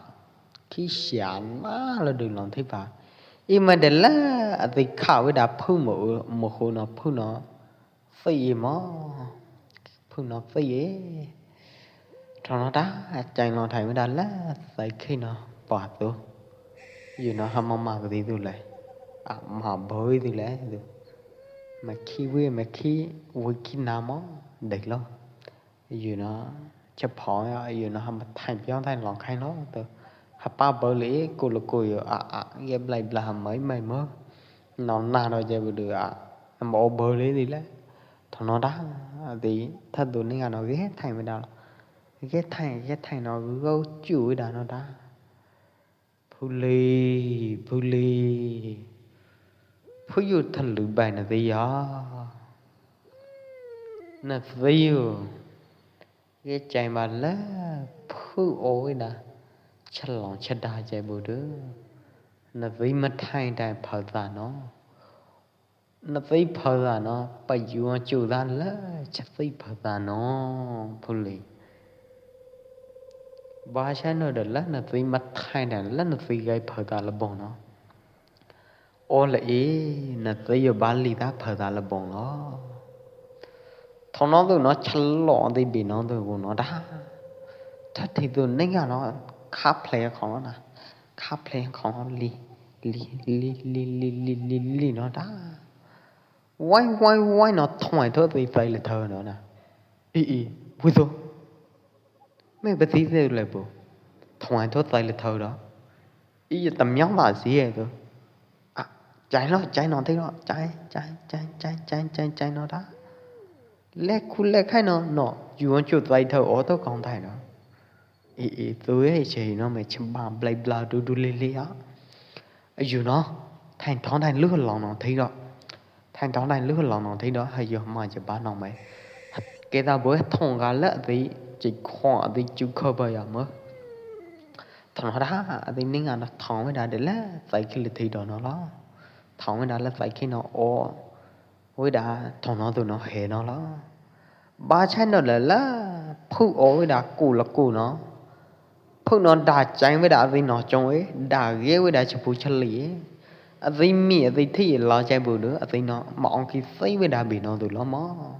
Khi sian ma lo du long thi ba. I ma de la ati kha wei da phu mo u, mo hu no phu no. Phi i mo. Phu no phi i. Thong no da, chang long thai wei da la tai khi no pa tu. Yu no ha ma ma ti tu le. A ma boi ti le tu. Ma khi wei, ma khi wei khi na mo. Dei lo. Yu no, chaphaw ya, yu no ha ma thai piong thai long khai no, tu. Ha pa bơ li, ku lu ku yu, a, a, ye blai bla ha mai mai mơ. Nau na ro je bu du a, ha ma o bơ li li le. Thong no da, ti, tha du ni nga no, ye thai me da. Ye thai, ye thai no, gâu chu da no da. Phu li, phu li. Phu yu tha lu bai na ti ya. Na ti yu. Ye chai ma la phu o wei da. Cha long cha da chai bu du. Na ti ma thai dai phau ta no. Na ti phau ta no, pa yu chu da la cha ti phau ta no. Phu li. Ba cha no da la na ti ma thai da la na ti gai phau ta la bong no. O la i, na ti yo ba li ta phau ta la bong lo. Thong no tu no cha lo ti bi no tu bu no da. Tha thi tu ne nga no, kha phle khong no na. Kha phle khong no li, li, li no da. Wai, wai, wai no thong ai tho ti tai le thơ no na. I, i, bu tu. Me ba ti ti le bu. Thong ai tho tai le thơ đó. I, i, tam yong ba si e tu. A, chai lo, chai no ti lo, chai, chai, chai no da. Le khu le khai no, no, yu ong chu tai thơ o tho kong tai no. I, i, tu e che no me chim ba blai bla du du li li a. Yu no, thai thong thai lu long no thi ro. Thai thong thai lu long no thi ro, ha yu ma che ba no me. Ke ta bu thong ga le ti, che kho ti chu kho ba ya mo. Thong no da, ti ning a no thong me da de le, tai khi le thi ro no lo. Thong me da le tai khi no o. Wei da thong no tu no he no lo. Ba chai no le la, phu o wei da ku la ku no. Phu no da chai wei da ati no chong wei, da ge wei da cha phu cha li. Ati mi ati thi lo chai bu du, ati no ma ong khi thi wei da bi no tu lo mo.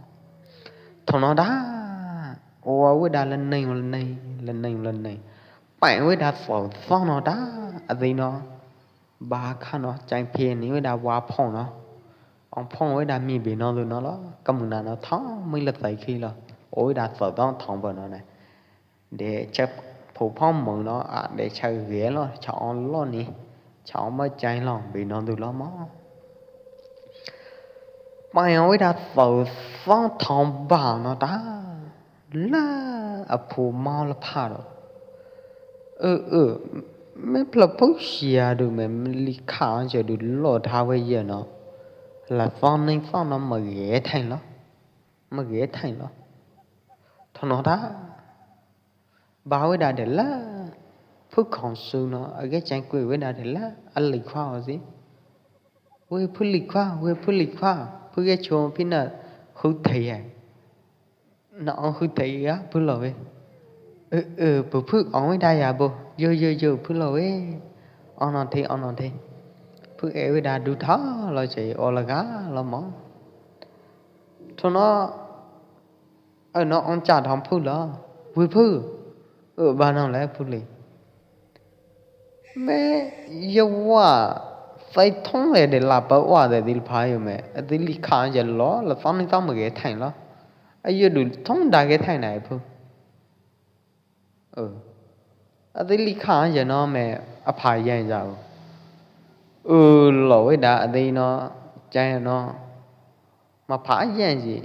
Thong no da, o wei da la nei la nei, la nei la nei. Pai wei da thau thong no da, ati no. Ba kha no, chang phe ni wei da wa phong no. Ong phong wei da mi bi no lu no lo. Ka mu na no thong, mi la tai khi lo. O wei da thau thong thong ba no ne. De cha phu phong mong no, a, de cha ge lo, cha ong lo ni. Cha ong ma chang lo, bi no lu lo mo. Pai wei da thau thong thong ba no da. La a phu mau la pha ro. Ơ, ơ, me pla phu sia du me li kha ong che du lo tha wei ye no. La thong ning thong no ma ge thai lo. Ma ge thai lo. Thong no da. Ba wei da de la. Phu khong su no, a ge chang kui wei da de la. A li kha o si. Wei phu li kha, wei phu li kha. Phu ge cho phi na hu thei ya. Na ong hu thei ya, phu lo wei. Ơ, ơ, phu phu ong wei da ya bo. Yo, yo, yo, phu lo wei. Ong no thei, ong no thei. Phu e wei da du tha lo che, o la ga lo mo. Thong no, ơ, no ong cha thong phu lo. Wei phu. Ơ, ba no le phu li. Me, yo wa, sai thong le de la pa wa de dil pha yo me. Dil li kha je lo, la thong ni thong ma ge thai lo. A yo du thong da ge thai nai phu. Ơ. A dil li kha je no me, a pha ye ja. Ơ, lo wei da, a dil no, chai no. Ma pha ye ji.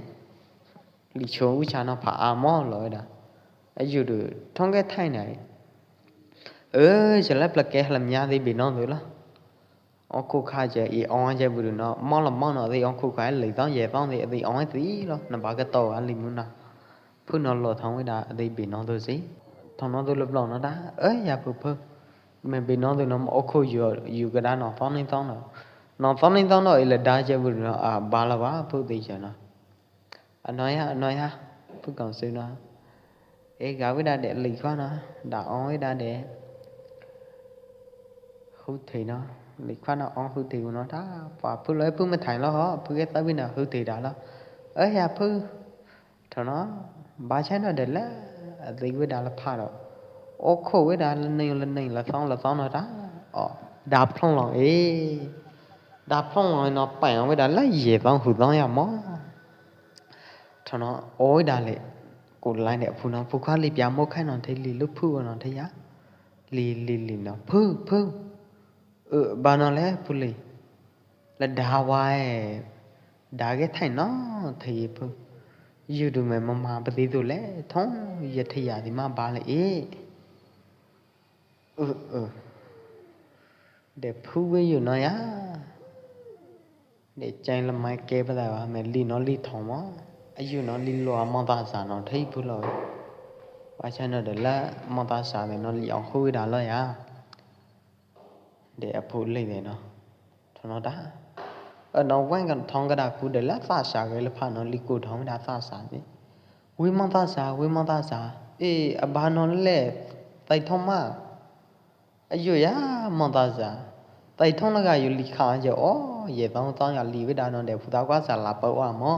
Li cho u cha no pha a mo lo da. A yu du thong ge thai nai. Ơ, je la pla ke hlam nya di bi no du lo. Ong khu kha je i ong je bu du no. Mo lo mo no di ong khu kha li tong ye tong di, di ong di lo. Na ba ke to a li mu na. Phu no lo thong wei da di bi no du si. Thong no du lo blo no da. Ơ, ya phu phu. Me bi no du no mo ong khu yu, yu ke da no thong ni thong no. No thong ni thong no i le da je bu du no. A ba la ba phu di je no. A no ya, a no ya. Phu kong su no. E ga weda de li kha no, da ong weda de hu thi no, li kha no ong hu thi no ta, pa phu lo phu ma thai lo ho, phu ke ta wi na hu thi da lo. Ơ ya phu, tho no, ba chai no de la, a di weda la pha lo. O kho weda la ning la ning la thong la thong no ta, o, da phlong lo e, da phlong lo no pa weda la ye thong hu thong ya mo. Tho no, oi da le, ku lai ne phu no, phu kha li pia mo khai no the li lu phu no the ya. Li, li, li no, phu, phu. Ơ, ba no le, phu li. La da wa e, da ke thai no, the ye phu. Yu du me ma ma pa di du le, thong, ye the ya di ma ba le e. Ơ, ơ. De phu we yu no ya. Để chai la mai ke pa da wa me li no li thong mo. A yu no li lo a mo ta sa no thei phu lo. Wa chai no de la mo ta sa de no li ong hu da lo ya. Để a phu li de no. Tho no da. Ơ no wen kan thong ka da ku de la ta sa ke la pha no li ku thong da ta sa de. Wi mo ta sa, wi mo ta sa. E a ba no le tai thong ma. A yu ya, mo ta sa. Tai thong na ga yu li kha je o, ye tong tong ya li we da no de phu ta kwa sa la pa wa mo.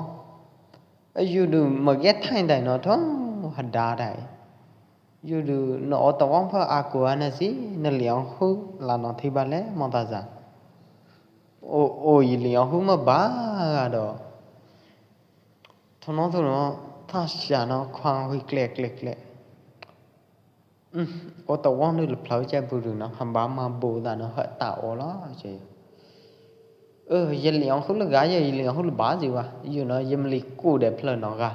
A yu du ma ke thai dai no thong ha da dai. Yu du no o ta wang pha a ku a na si, na li ong hu la no thi ba le, mo ta sa. O, o yi li ong hu ma ba ga do. Tho no tho no, ta sa no khwang hui kle kle kle. Ơ, o ta wang nu la phlao chai bu du no, ham ba ma bu da no ha ta o lo chai. Ơ, ye li ong hu la ga, ye li ong hu la ba ji wa. Yu no, ye ma li ku de phlao no ga.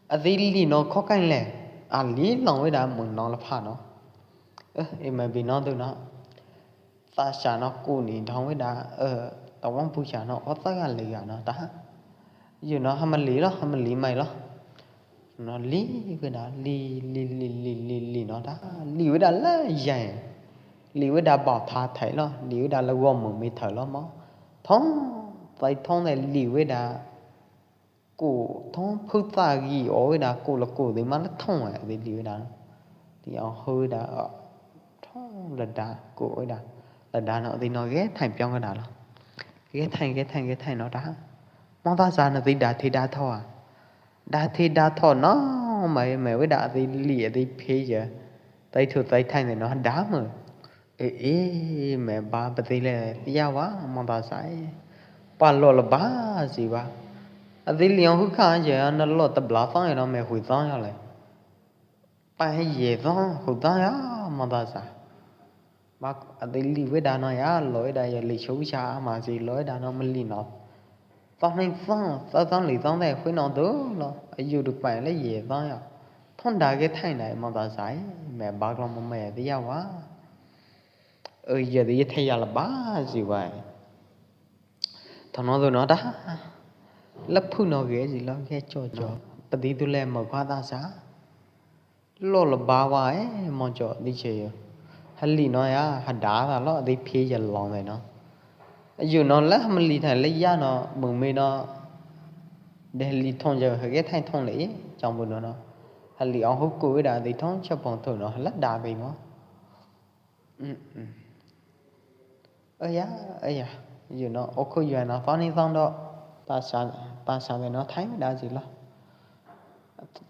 A di li no kho kai le. A li long we da mung no la pha no. Ơ, i ma bi no du no. Ta sa no ku ni thong we da, ơ, ta wang pu sa no, o ta ga li ga no ta. Yu no, ha ma li lo, ha ma li mai lo. No li we da, li, li, li, li, li, li no ta, li we da la yai. Li we da bao tha thai lo, li we da la wo mu mi thai lo mo. Thong, tai thong ne li we da. Ku thong phu ta gi o we da ku la ku di ma la thong a di li we da. Di o hu we da, thong la da, ku we da. La da no di no ge thai piong we da lo. Ge thai, ge thai, ge thai no ta. Mo ta sa no di da thi da tho a. Da thi da tho no, mai, mai we da di li a di phe ye. Tai thu tai thai ne no da mo. Ê, ê, mẹ ba pă ti lĕ ya wa, mong ta sa ê. Pa lo la ba si wa. A ti liong hu kha je, na lo ta bla tong no mẹ hui tong yo lĕ. Pa he ye tong, hui tong ya, mong ta sa. Ba a ti li we da no ya, lo we da ya li chu cha, ma si lo we da no mă li no. Tong hneng tong, tong tong li tong de, hui no du lo. A yu du pa lĕ ye tong ya. Thong da ke thai nai, mong ta sa ê, mẹ ba lo mă mẹ ti ya wa. Ơ, yơ ti yơ thei ya la ba si wai. Thong no tu no ta. Lăp phu no ge si lo ge cho cho. Pă ti tu lĕ mă kua ta sa. Lo la ba wa ê, mong cho ti che yo. Ha li no ya, ha da ta lo, ti phi ya long de no. Yu no lĕ ha mă li thai lĕ ya no, mưng mi no. De ha li thong yơ, ha ge thai thong lĕ, chong bu no no. Ha li ong hu ku da ti thong, cha pong tu no, ha la da ti mo. Ơ ya, ơ ya, yu no, ô khu yu no, tong ni tong do, ta sa, ta sa de no, thai da si lo.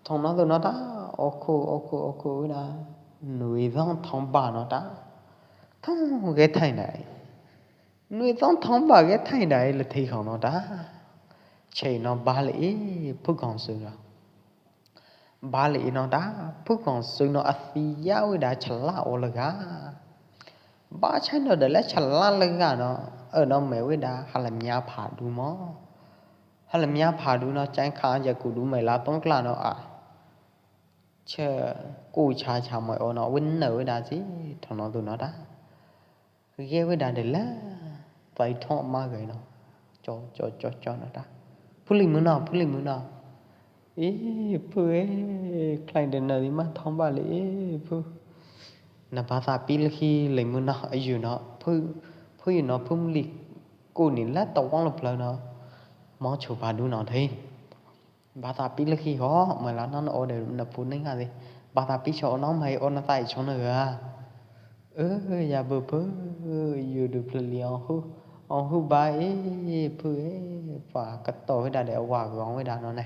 Thong no tu no ta, ô khu, ô khu, ô khu da, nui tong thong ba no ta, thong ge thai nai. Nui tong thong ba ge thai nai, lĕ thi khong no ta. Che no ba lĕ, ê, phu khong su lo. Ba lĕ no ta, phu khong su no a si ya we da cha la o la ga. Ba cha no da lĕ cha la la ga no, ơ no mẹ we da, ha la mia pha du mo. Ha la mia pha du no, chang kha ya ku du mẹ la tong kla no a. Che ku cha cha mẹ o no, win no we da si, thong no tu no ta. Ge we da de la, tai thong ma ge no. Cho, cho, cho, cho no ta. Phu li mu no, phu li mu no. Ê, phu ê, khlai de no di ma thong ba lĕ, ê, phu. Na ba ta pi lĕ khi lĕ mu no, yu no, phu, phu yu no, phu mu li. Ku ni la tong wang lo phlao no. Mong chu ba du no thei. Ba ta pi lơ khi ho, mai la no o de na pu ning a de. Ba ta pi cho no mai o na tai cho na ga. Ơ, ya bơ pơ, yu du phlơ li ong hu, ong hu ba e, phu e, pa ka to we da de wa gong we da no ne.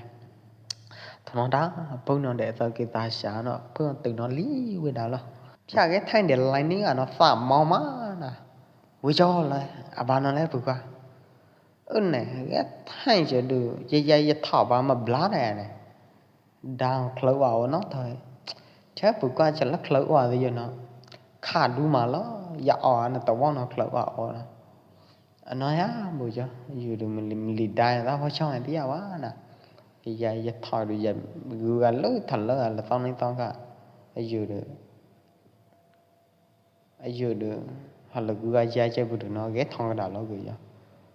Tho no da, phu no de tơ ki ta sha no, phu tu no li we da lo. Pia ke thang de lai ning a no fa mo ma na. Wi cho le, a ba no le phu ka. Ơ ne, ke thang che du, ye ya ye tho ba ma bla de ne. Dang khleu wa o no thoi. Che phu ka che la khleu wa de yo no. Kha du ma lo, ya o na ta wa no khleu wa o no. A no ya, bu cho, yu du mi li, mi li dai ta ho chong ti ya wa na. Ya, ya thoi du ya, gu ga lu thon lo, la tong ni tong ka. Yu du. Yu du. Ha lo gu ga ya che bu du no, ge thong da lo gu ya.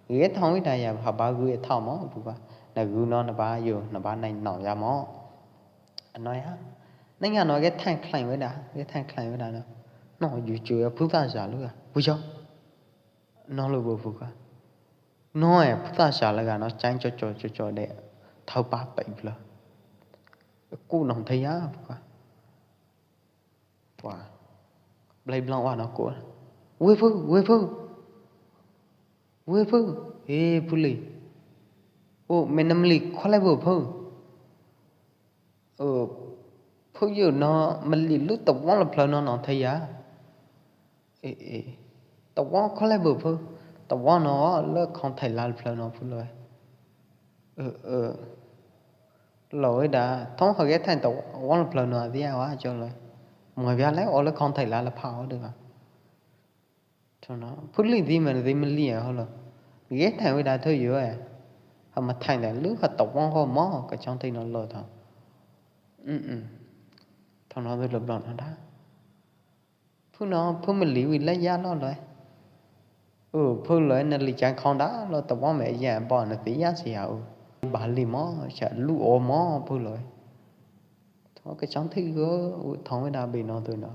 Ge thong wi da ya, ha ba gu e thao mo, bu ba. Na gu no, na ba yu, na ba nai no ya mo. A no ya. Nang ya no ge thang khleng wi da, ge thang khleng wi da no. No, yu chu ya phu ta ja lu ga. Bu cho. No lu bu phu ka. No e, phu ta sha la ga no chang cho cho cho cho de. Thau pa tai bla. Ku no thai ya phu ka. Wa. Blai blang wa no ku. We phu, we phu. We phu. E phu li. O, me nam li kho lai bu phu. Ơ, phu yu no, ma li lu ta wong la phleu no no thai ya. Ê, ê. Ta wong kho lai bu phu. Ta wong no, lơ khong thai la phleu no phu loi. Ơ, ơ. Loi da, thong ha ge thai ta wong la phleu no a dia wa cho loi. Moi bia lai, o lơ khong thai la la pha o de wa. Cho no, phu li di ma di ma li a ho lo. Ge thai we da tho yu e. Ha ma thai da lu ha ta wong ho mo, ka chong thai no lo tho. Ư, ư. Tho no du lo blo no da. Phu no, phu ma li wi la ya lo loi. Ơ, phu loi na li chang khong da lo ta wong me ya bo na ti ya si ya u. Ba li mo, cha lu o mo phu loi. Tho ka chong thai go, u thong we da bi no tu no.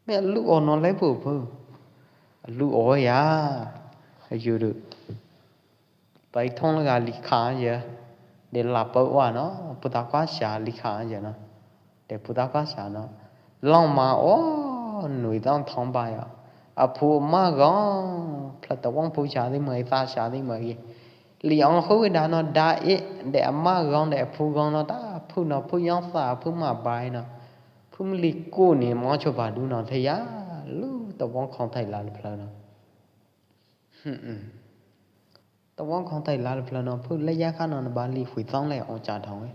Me lu o no lai bu phu. Lu o ya. Yu du. Pai thong la ga li kha ya. De la pau wa no. Pu ta kwa sha li kha ya no. De pu ta kwa sha no. Long ma o. Nui dang thong ba ya. A phu ma gong. Phla ta wong phu sha di mai ta sha di mai. Li ong hu da no da e. De a ma gong de a phu gong no da. Phu no phu yong sa phu ma bai no. Phu ma li ku ni mo cho ba du no thai ya, lu ta wong khong thai la la phleu no. Hmm, hmm. Ta wong khong thai la la phleu no, phu la ya kha no na ba li hui tong le ong cha thong e.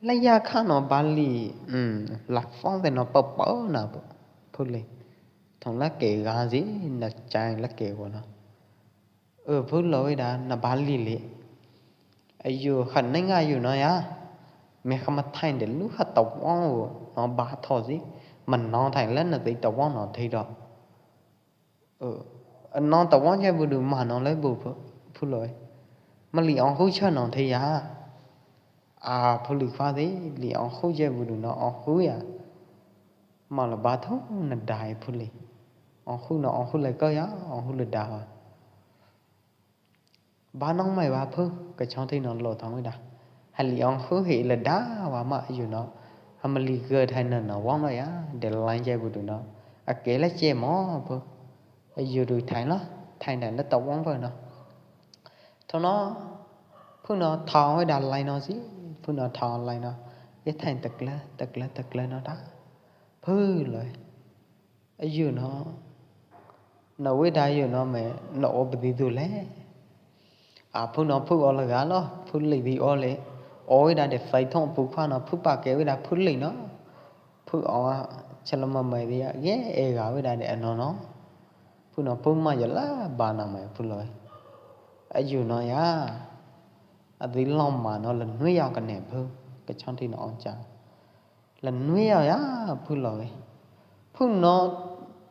La ya kha no ba li, hmm, la fong de no pa pa na phu li. Thong la ke ga zi na chang la ke wo no. Ơ, phu lo we da, na ba li li. Ayu, kha neng ayu no ya. Me kha ma thai de lu kha ta wong wo, no ba tho zi. Ma no thai la na zi ta wong no thai do. Ơ, no ta wong che bu du ma no le bu phu, phu lo we. Ma li ong hu cha no thai ya. A, phu li kha zi, li ong hu che bu du no ong hu ya. Ma la ba tho na dai phu li. Ong hu no ong hu le ko ya, ong hu le da wa. Ba nong mai ba phu, ka chong thai no lo thong wi da. Ha li ong hu hi la da wa ma yu no. Ha ma li gơ thai na no wong no ya, de lai che bu du no. A ke la che mo phu. A yu du thai no, thai na la ta wong phu no. Tho no, phu no thong wi da lai no zi, phu no thong lai no. Ye thai tak le, tak le, tak le no da. Phu loi. Ayu no, na we da yu no me, na o bi di du le. A phu no phu o la ga lo, phu li di o le. O we da de fai thong phu kha no, phu pa ke we da phu li no. Phu o, cha la ma mai di ya, ye e ga we da de a no no. Phu no phu ma ya la ba na mai phu loi. Ayu no ya. A di long ma no la nui ya ka ne phu, ka chong thai no ong cha. La nui ya ya phu lo we. Phu no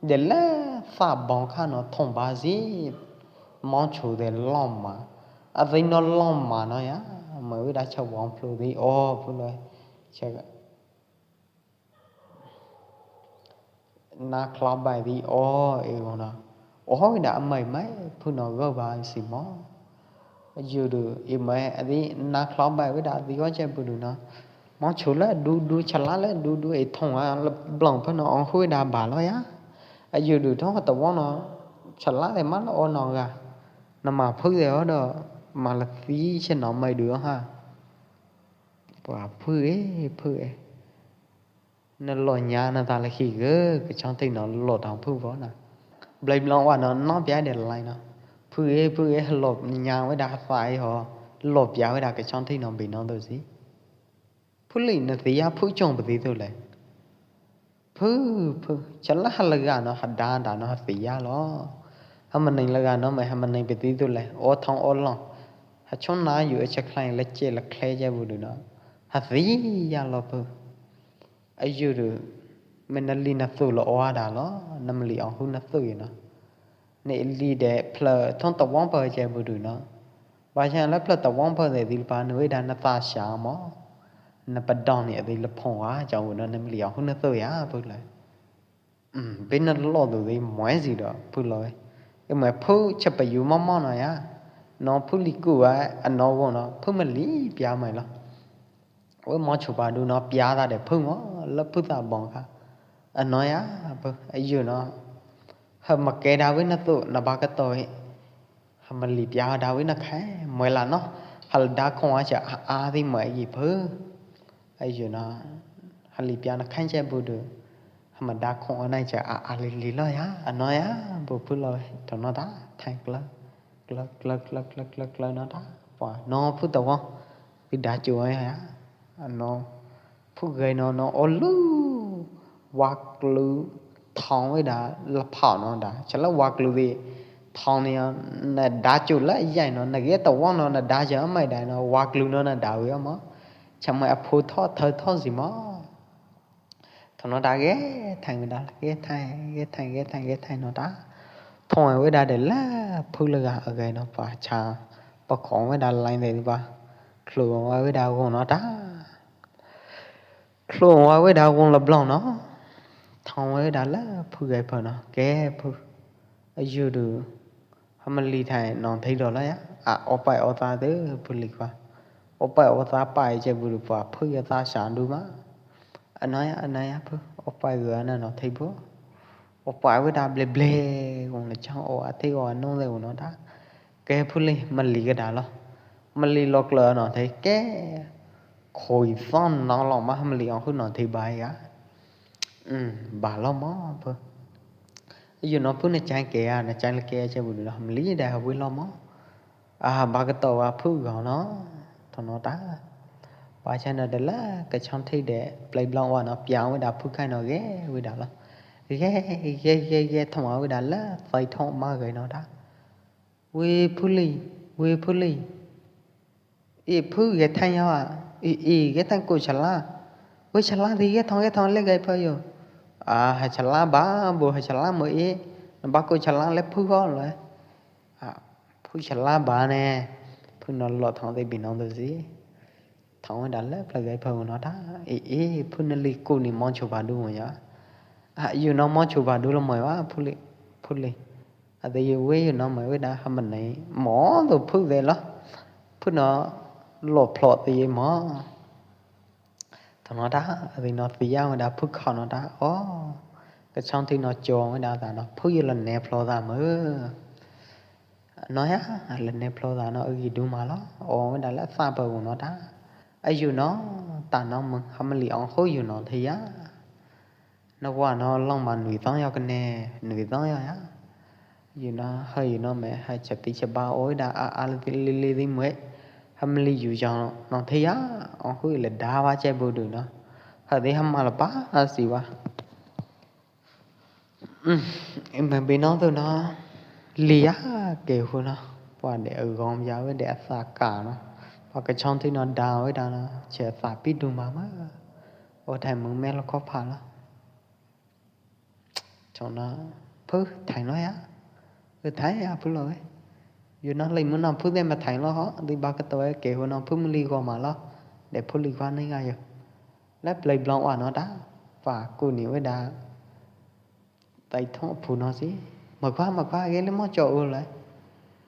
de le fa bong kha no thong ba zi. Mong chu de long ma. A zi no long ma no ya. Ma we da cha wong phu di o phu lo we. Cha na khlap bai di o e go no. O we da mai mai phu no go ba si mo. Ayudu i mai adi na khlom bai wei da di wa che budu no. Mo chu la du du chala la du du e thong a la blong pa no ong hui da ba lo ya. Ayudu thong ta wa no chala de ma lo o no ga. Na ma phu de o do ma la si che no mai du ha. Pua phu e phu e. Na lo nya na ta la khi ge, kachong thik no lo tang phu vo na. Blai blong wa no, no pia de lai no. Phu e, phu e, lo nya wei da sai ho. Lo pia wei da kachong thik no bi no do si. Phu li na ti ya phu chong pa ti tu le. Phu, phu, chala ha la ga no, ha da da no, ha ti ya lo. Ha ma neng la ga no, mai ha ma neng pa ti tu le. O thong o long. Ha chong na yu e cha khlai le che la khle ja bu du no. Ha ti ya lo phu. Ayudu, me na li na tu lo oa da lo, na ma li ong hu na tu no. Ne li de phlơ thong ta wong pa che bu du no. Ba cha la phlơ ta wong pa de di pa nu da na ta sha mo. Na pa dong ni di la phong wa cha bu no na ma li ong hu na tu ya bu le. Bi na lo du di mo e si do phu lo. E mo phu cha pa yu mo mo no ya. No phu li ku wa a no wo no phu ma li pia mai lo. Wei mo chu pa du no pia ta de phu mo, la phu ta bong ka. A no ya, phu, a yu no. Ha ma ke da wei na tu, na ba ka to e. Ha ma li pia da wei na khai, mo la no. Ha la da khong a cha a a di mo yi phu. A yu no. Ha li pia na khai che bu du. Ha ma da khong a na cha a a li li lo ya. A no ya, bu phu lo, to no ta, thank you. Klơ, klơ, klơ, klơ, klơ, klơ no ta. Pua, no phu ta wong. Pi da chu ai ha. A no. Phu gai no, no, o lu. Wa klu thong wei da, la phao no da. Cha la wa klu di. Thong ni, na da chu la yai no, na ge ta wong no, na da cha mai da no, wa klu no, na da wei mo. Cha mai a phu tho, thơ tho si mo. Thong no da ge thang da, ge thang, ge thang, ge thang, ge thang no da. Thong wei da de la, phu la ga a gai no pa cha, pa khong wei da lai de ba. Khlung wei da gong no da. Khlung wei da gong la blong no. Thong wei da la, phu gai pa no, ge phu. A yu du. Ha ma li thai nong thei do la ya. A, o pai o ta de phu li kwa. O pai o ta pai che bu du pa phu ya ta sha du ma. A no ya, a no ya phu. O pai gua na nong thei bu. O pai wei da ble ble. Gong le chang o a thei o a nong le o no da. Ke phu li ma li ka da lo. Ma li lo klơ nong thei ke. Khoi son nong lo ma ha ma li ong hu nong thei bai ya. Ba lo mo phu. Yu no phu na chang ke a, na chang le ke a che bu du lo, ha ma li da ha wei lo mo. A, ba ka to wa phu go no. Thong no ta. Ba cha na de la, ka chong thei de, plei blong wa no, piang wei da phu khai no ge, wei da lo. Ge, ge, ge, ge, thong wa wei da la, sai thong ma ge no da. Wei phu li, wei phu li. I phu ge thang ya wa, i, i ge thang ku cha la. Wei cha la di ge thong, ge thong le gai pa yo. A, ha cha la ba, bu ha cha la mo i, ba ku cha la le phu go le. A, phu cha la ba ne, phu no lo thong de bi no de si. Thong da le pla gai pa no da, i, i, phu na li ku ni mo chu ba du mo ya. A, yu no mo chu ba du lo mo wa, phu li, phu li. A, te ye wei yu no mai wei da ha ma nei mo do phu de lo. Phu no lo phlot te ye mo. Thong no da, a, te no ti ya wei da phu khao no da. O, ka chong ti no chong wei da ta no. Phu ye lo ne phlot da mo. No ya, lo ne phlot da no, a, gi du ma lo. O, wei da la sa pa no da. A, yu no, ta no mo, ha ma li ong ho yu no te ya. No wa no long ma nui tong yo ka ne, nui tong yo ya. Yu no, ha yu no me, ha cha ti cha ba oi da a a li li li mo. Ha ma li yu yo no te ya, ong hui le da wa che bu du no. Ha di ha ma la pa, ha si wa. I me bi no tu no, li ya ke hu no. Pua de a gom ya wei de a sa ka no. Pua ka chong ti no da wei da no, che sa pi du ma ma. O thai mung me lo ko pha lo. Chong no, phu thai no ya. Ư thai ya phu lo e. Yu no lei mu no phu de ma thai lo ho, di ba ka to e ke hu no phu mu li go ma lo. De phu li go ni nga yo. Le plei blong wa no da. Pua ku ni wei da. Tai thong phu no si. Ma kwa, ma kwa, ge le mo cho u le.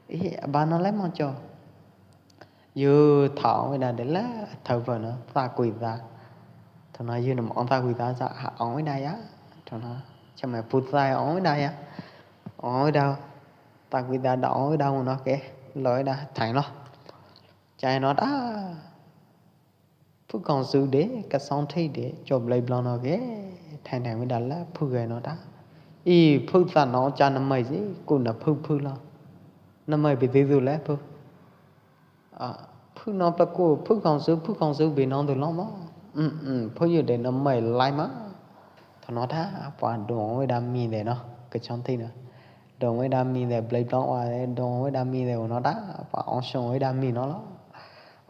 I, ba no le mo cho. Yua thao ong wai da de la thao pa no, ta kui ta. Tho no yua no ong ta kui ta sa ha ong wai da ya. Tho no, cha me pu ta ong wai da ya. Ong wai da, ta kui ta da ong wai da no ke, lo wai da thai no. Chai no da. Phu kong su de, ka song thei de, cho blai blong no ke, thai thai wai da la, phu ke no da. I phu ta no cha na mai si, ku na phu phu lo. Na mai bi ti tu le phu. A, phu no pla ku, phu kong su, phu kong su bi no tu lo mo. Um, um, phu yu de no mai lai ma. Tho no da, pa dong wai da mi de no, ka chong thei no. Dong wai da mi de, blai blong wa de, dong wai da mi de, no da, pa ong shong wai da mi no lo.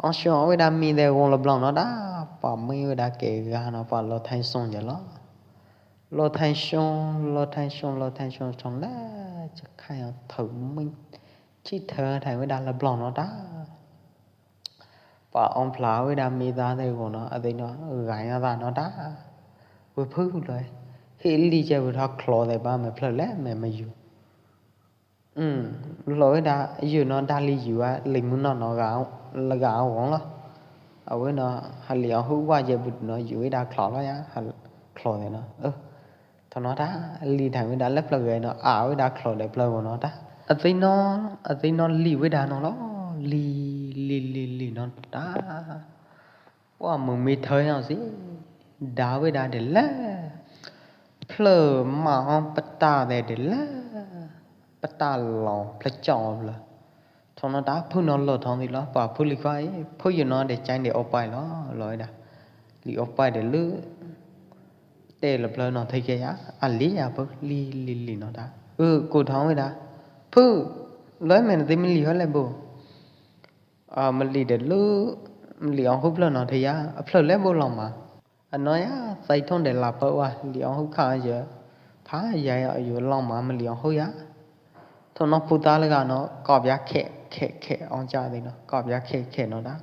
Ong shong wai da mi de, wong lo blong no da, pa mi wai da ke ga no, pa lo thai shong je lo. Lo thai shong, lo thai shong, lo thai shong, shong la, cha khai thau mi. Chi thơ thai wai da la blong no da. Pa ong phla wai da mi ta de go no, a de no, gai no da no da. Wai phu lo. Hi li che wai tho klo de ba me phlơ le me me yu. Um, lo wai da yu no da li yu a, li mu no no ga, la ga wong lo. A wai no, ha li ong hu wa je bu no yu wai da klo lo ya, ha klo de no. Ơ. Tho no da, li thai wai da lep lep wai no, a wai da klo lep lep wai no da. A zai no, a zai no li wai da no lo, li, li, li, li no da. Wa mung mi thoi no si, da wai da de le. Phlơ ma ong pata de de le. Pata lo, phlơ chong phlơ. Tho no da phu no lo thong di lo, pa phu li koi, phu yu no de chang de o pai lo, lo da. Li o pai de lu, te lo phlơ no thei ke ya, a li ya phu, li, li, li no da. Ư, ku thong wai da. Phu, lo me no de mi li ho le bu. A, mi li de lu, mi li ong hu phlơ no thei ya, a phlơ le bu lo ma. A no ya, sai thong de la pơ wa, li ong hu kha ya. Pha ya ya yu long ma ma li ong hu ya. Tho no pu ta le ga no, kop ya khe, khe, khe, ong cha di no, kop ya khe, khe no da.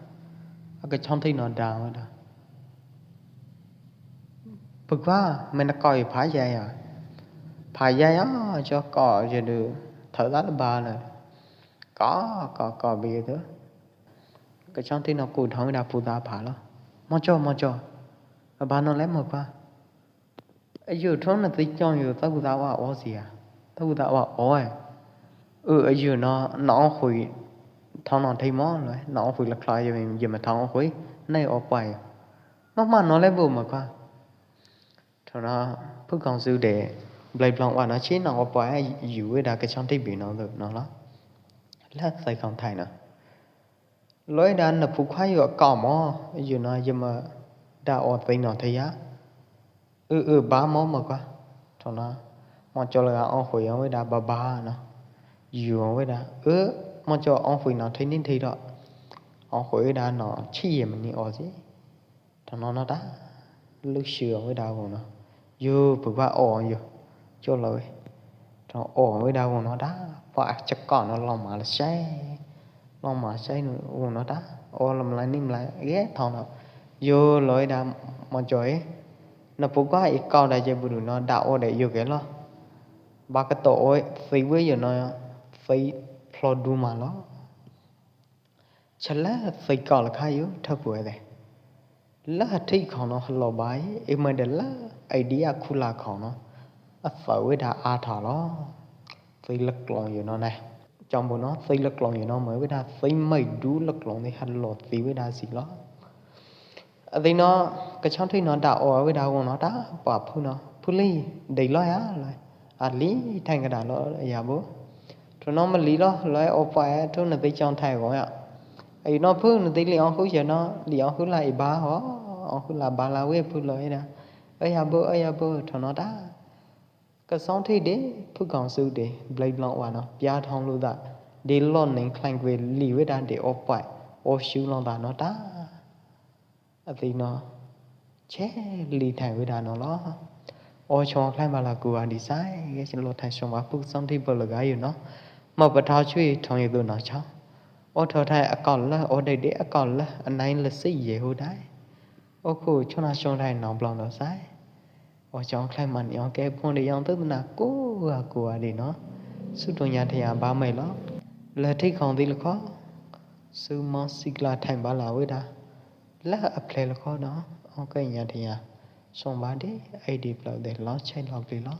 A ka chong thei no da, wa da. Pu kwa, me na kop i pha ya ya. Pha ya ya, cho kop ya du, thau da le ba le. Kop, kop, kop bi tu. Ka chong thei no ku thong da pu ta pha lo. Mo cho, mo cho. A ba no le mo kwa. Yu thong na ti chong yu ta ku ta wa o si a. Ta ku ta wa o e. Ư, yu no, no ong hui. Thong no thei mo lo, no ong hui la khla yu, yu ma thong ong hui. Nai o pai. Ma ma no le bu ma kwa. Tho no, phu kong su de, blai blong wa no chi no o pai, yu wai da ka chong thei bi no lo, no lo. La sai kong thai no. Loi da na pu khua yu a kau mo, yu no yu ma da o tei no thei ya. Ư, ư, ba mo ma kwa. Tho no, mo cho la ong hui ong wai da ba ba no. Yu ong wai da, ư, mo cho ong hui no thei nin thei do. Ong hui wai da no chi ye ma ni o si. Tho no no da, lu shu ong wai da gu no. Yu pu kwa o yu, cho lo wai. Tho o wai da gu no da, pa cha ko no long ma la sai. Long ma sai nu gu no da, o lam lai nim lai, ye thong no. Yu lo wai da mo cho e. Na pu kwa i kau da je bu du no, da o de yu ke lo. Ba ka to o, si wai yu no, si phlo du ma lo. Cha la si kau la kha yu, tha pu e de. La ha thei khong no ha lo bai, i mai de la, idea khu la khong no. A si wai da a tha lo. Si la klong yu no ne. Chong bu no, si la klong yu no, mai wai da si mai du la klong de ha lo si wai da si lo. A di no, ka chong thei no da o wai da gu no da, pa phu no, phu li, dei lo ya lo. A li, thang ka da lo ya bu. Tho no ma li lo, lo o pa e, tho na di chong thai gu ya. A yu no phu, na di li ong hu ya no, li ong hu la i ba ho, ong hu la ba la wai phu lo ya da. Ơ ya bu, ơ ya bu, tho no da. Ka song thei de, phu kong su de, blai blong wa no, pia thong lu da. De lo neng klang wai li wai da de o pa e, o shu long da no da. A di no, che li thai wai da no lo. O chong khlai ma la ku a di sai, ye chen lo thai chong wa phu song thei bo la ga yu no. Ma pa thao chui thong yu du no chong. O tho thai a kol la, o dei de a kol la, a nai la si ye hu dai. O khu chong na chong thai no blong no sai. O chong khlai man yong ke phung de yong tu na ku a ku a di no. Su tu nya thai a ba mai lo. La thei khong di la kho. Sü mo sikla thaiñ ba la wei da. La a phlei lo kho no, ong kơ nya thi ya. Song ba de, ai di plau de lo chai lo kli lo.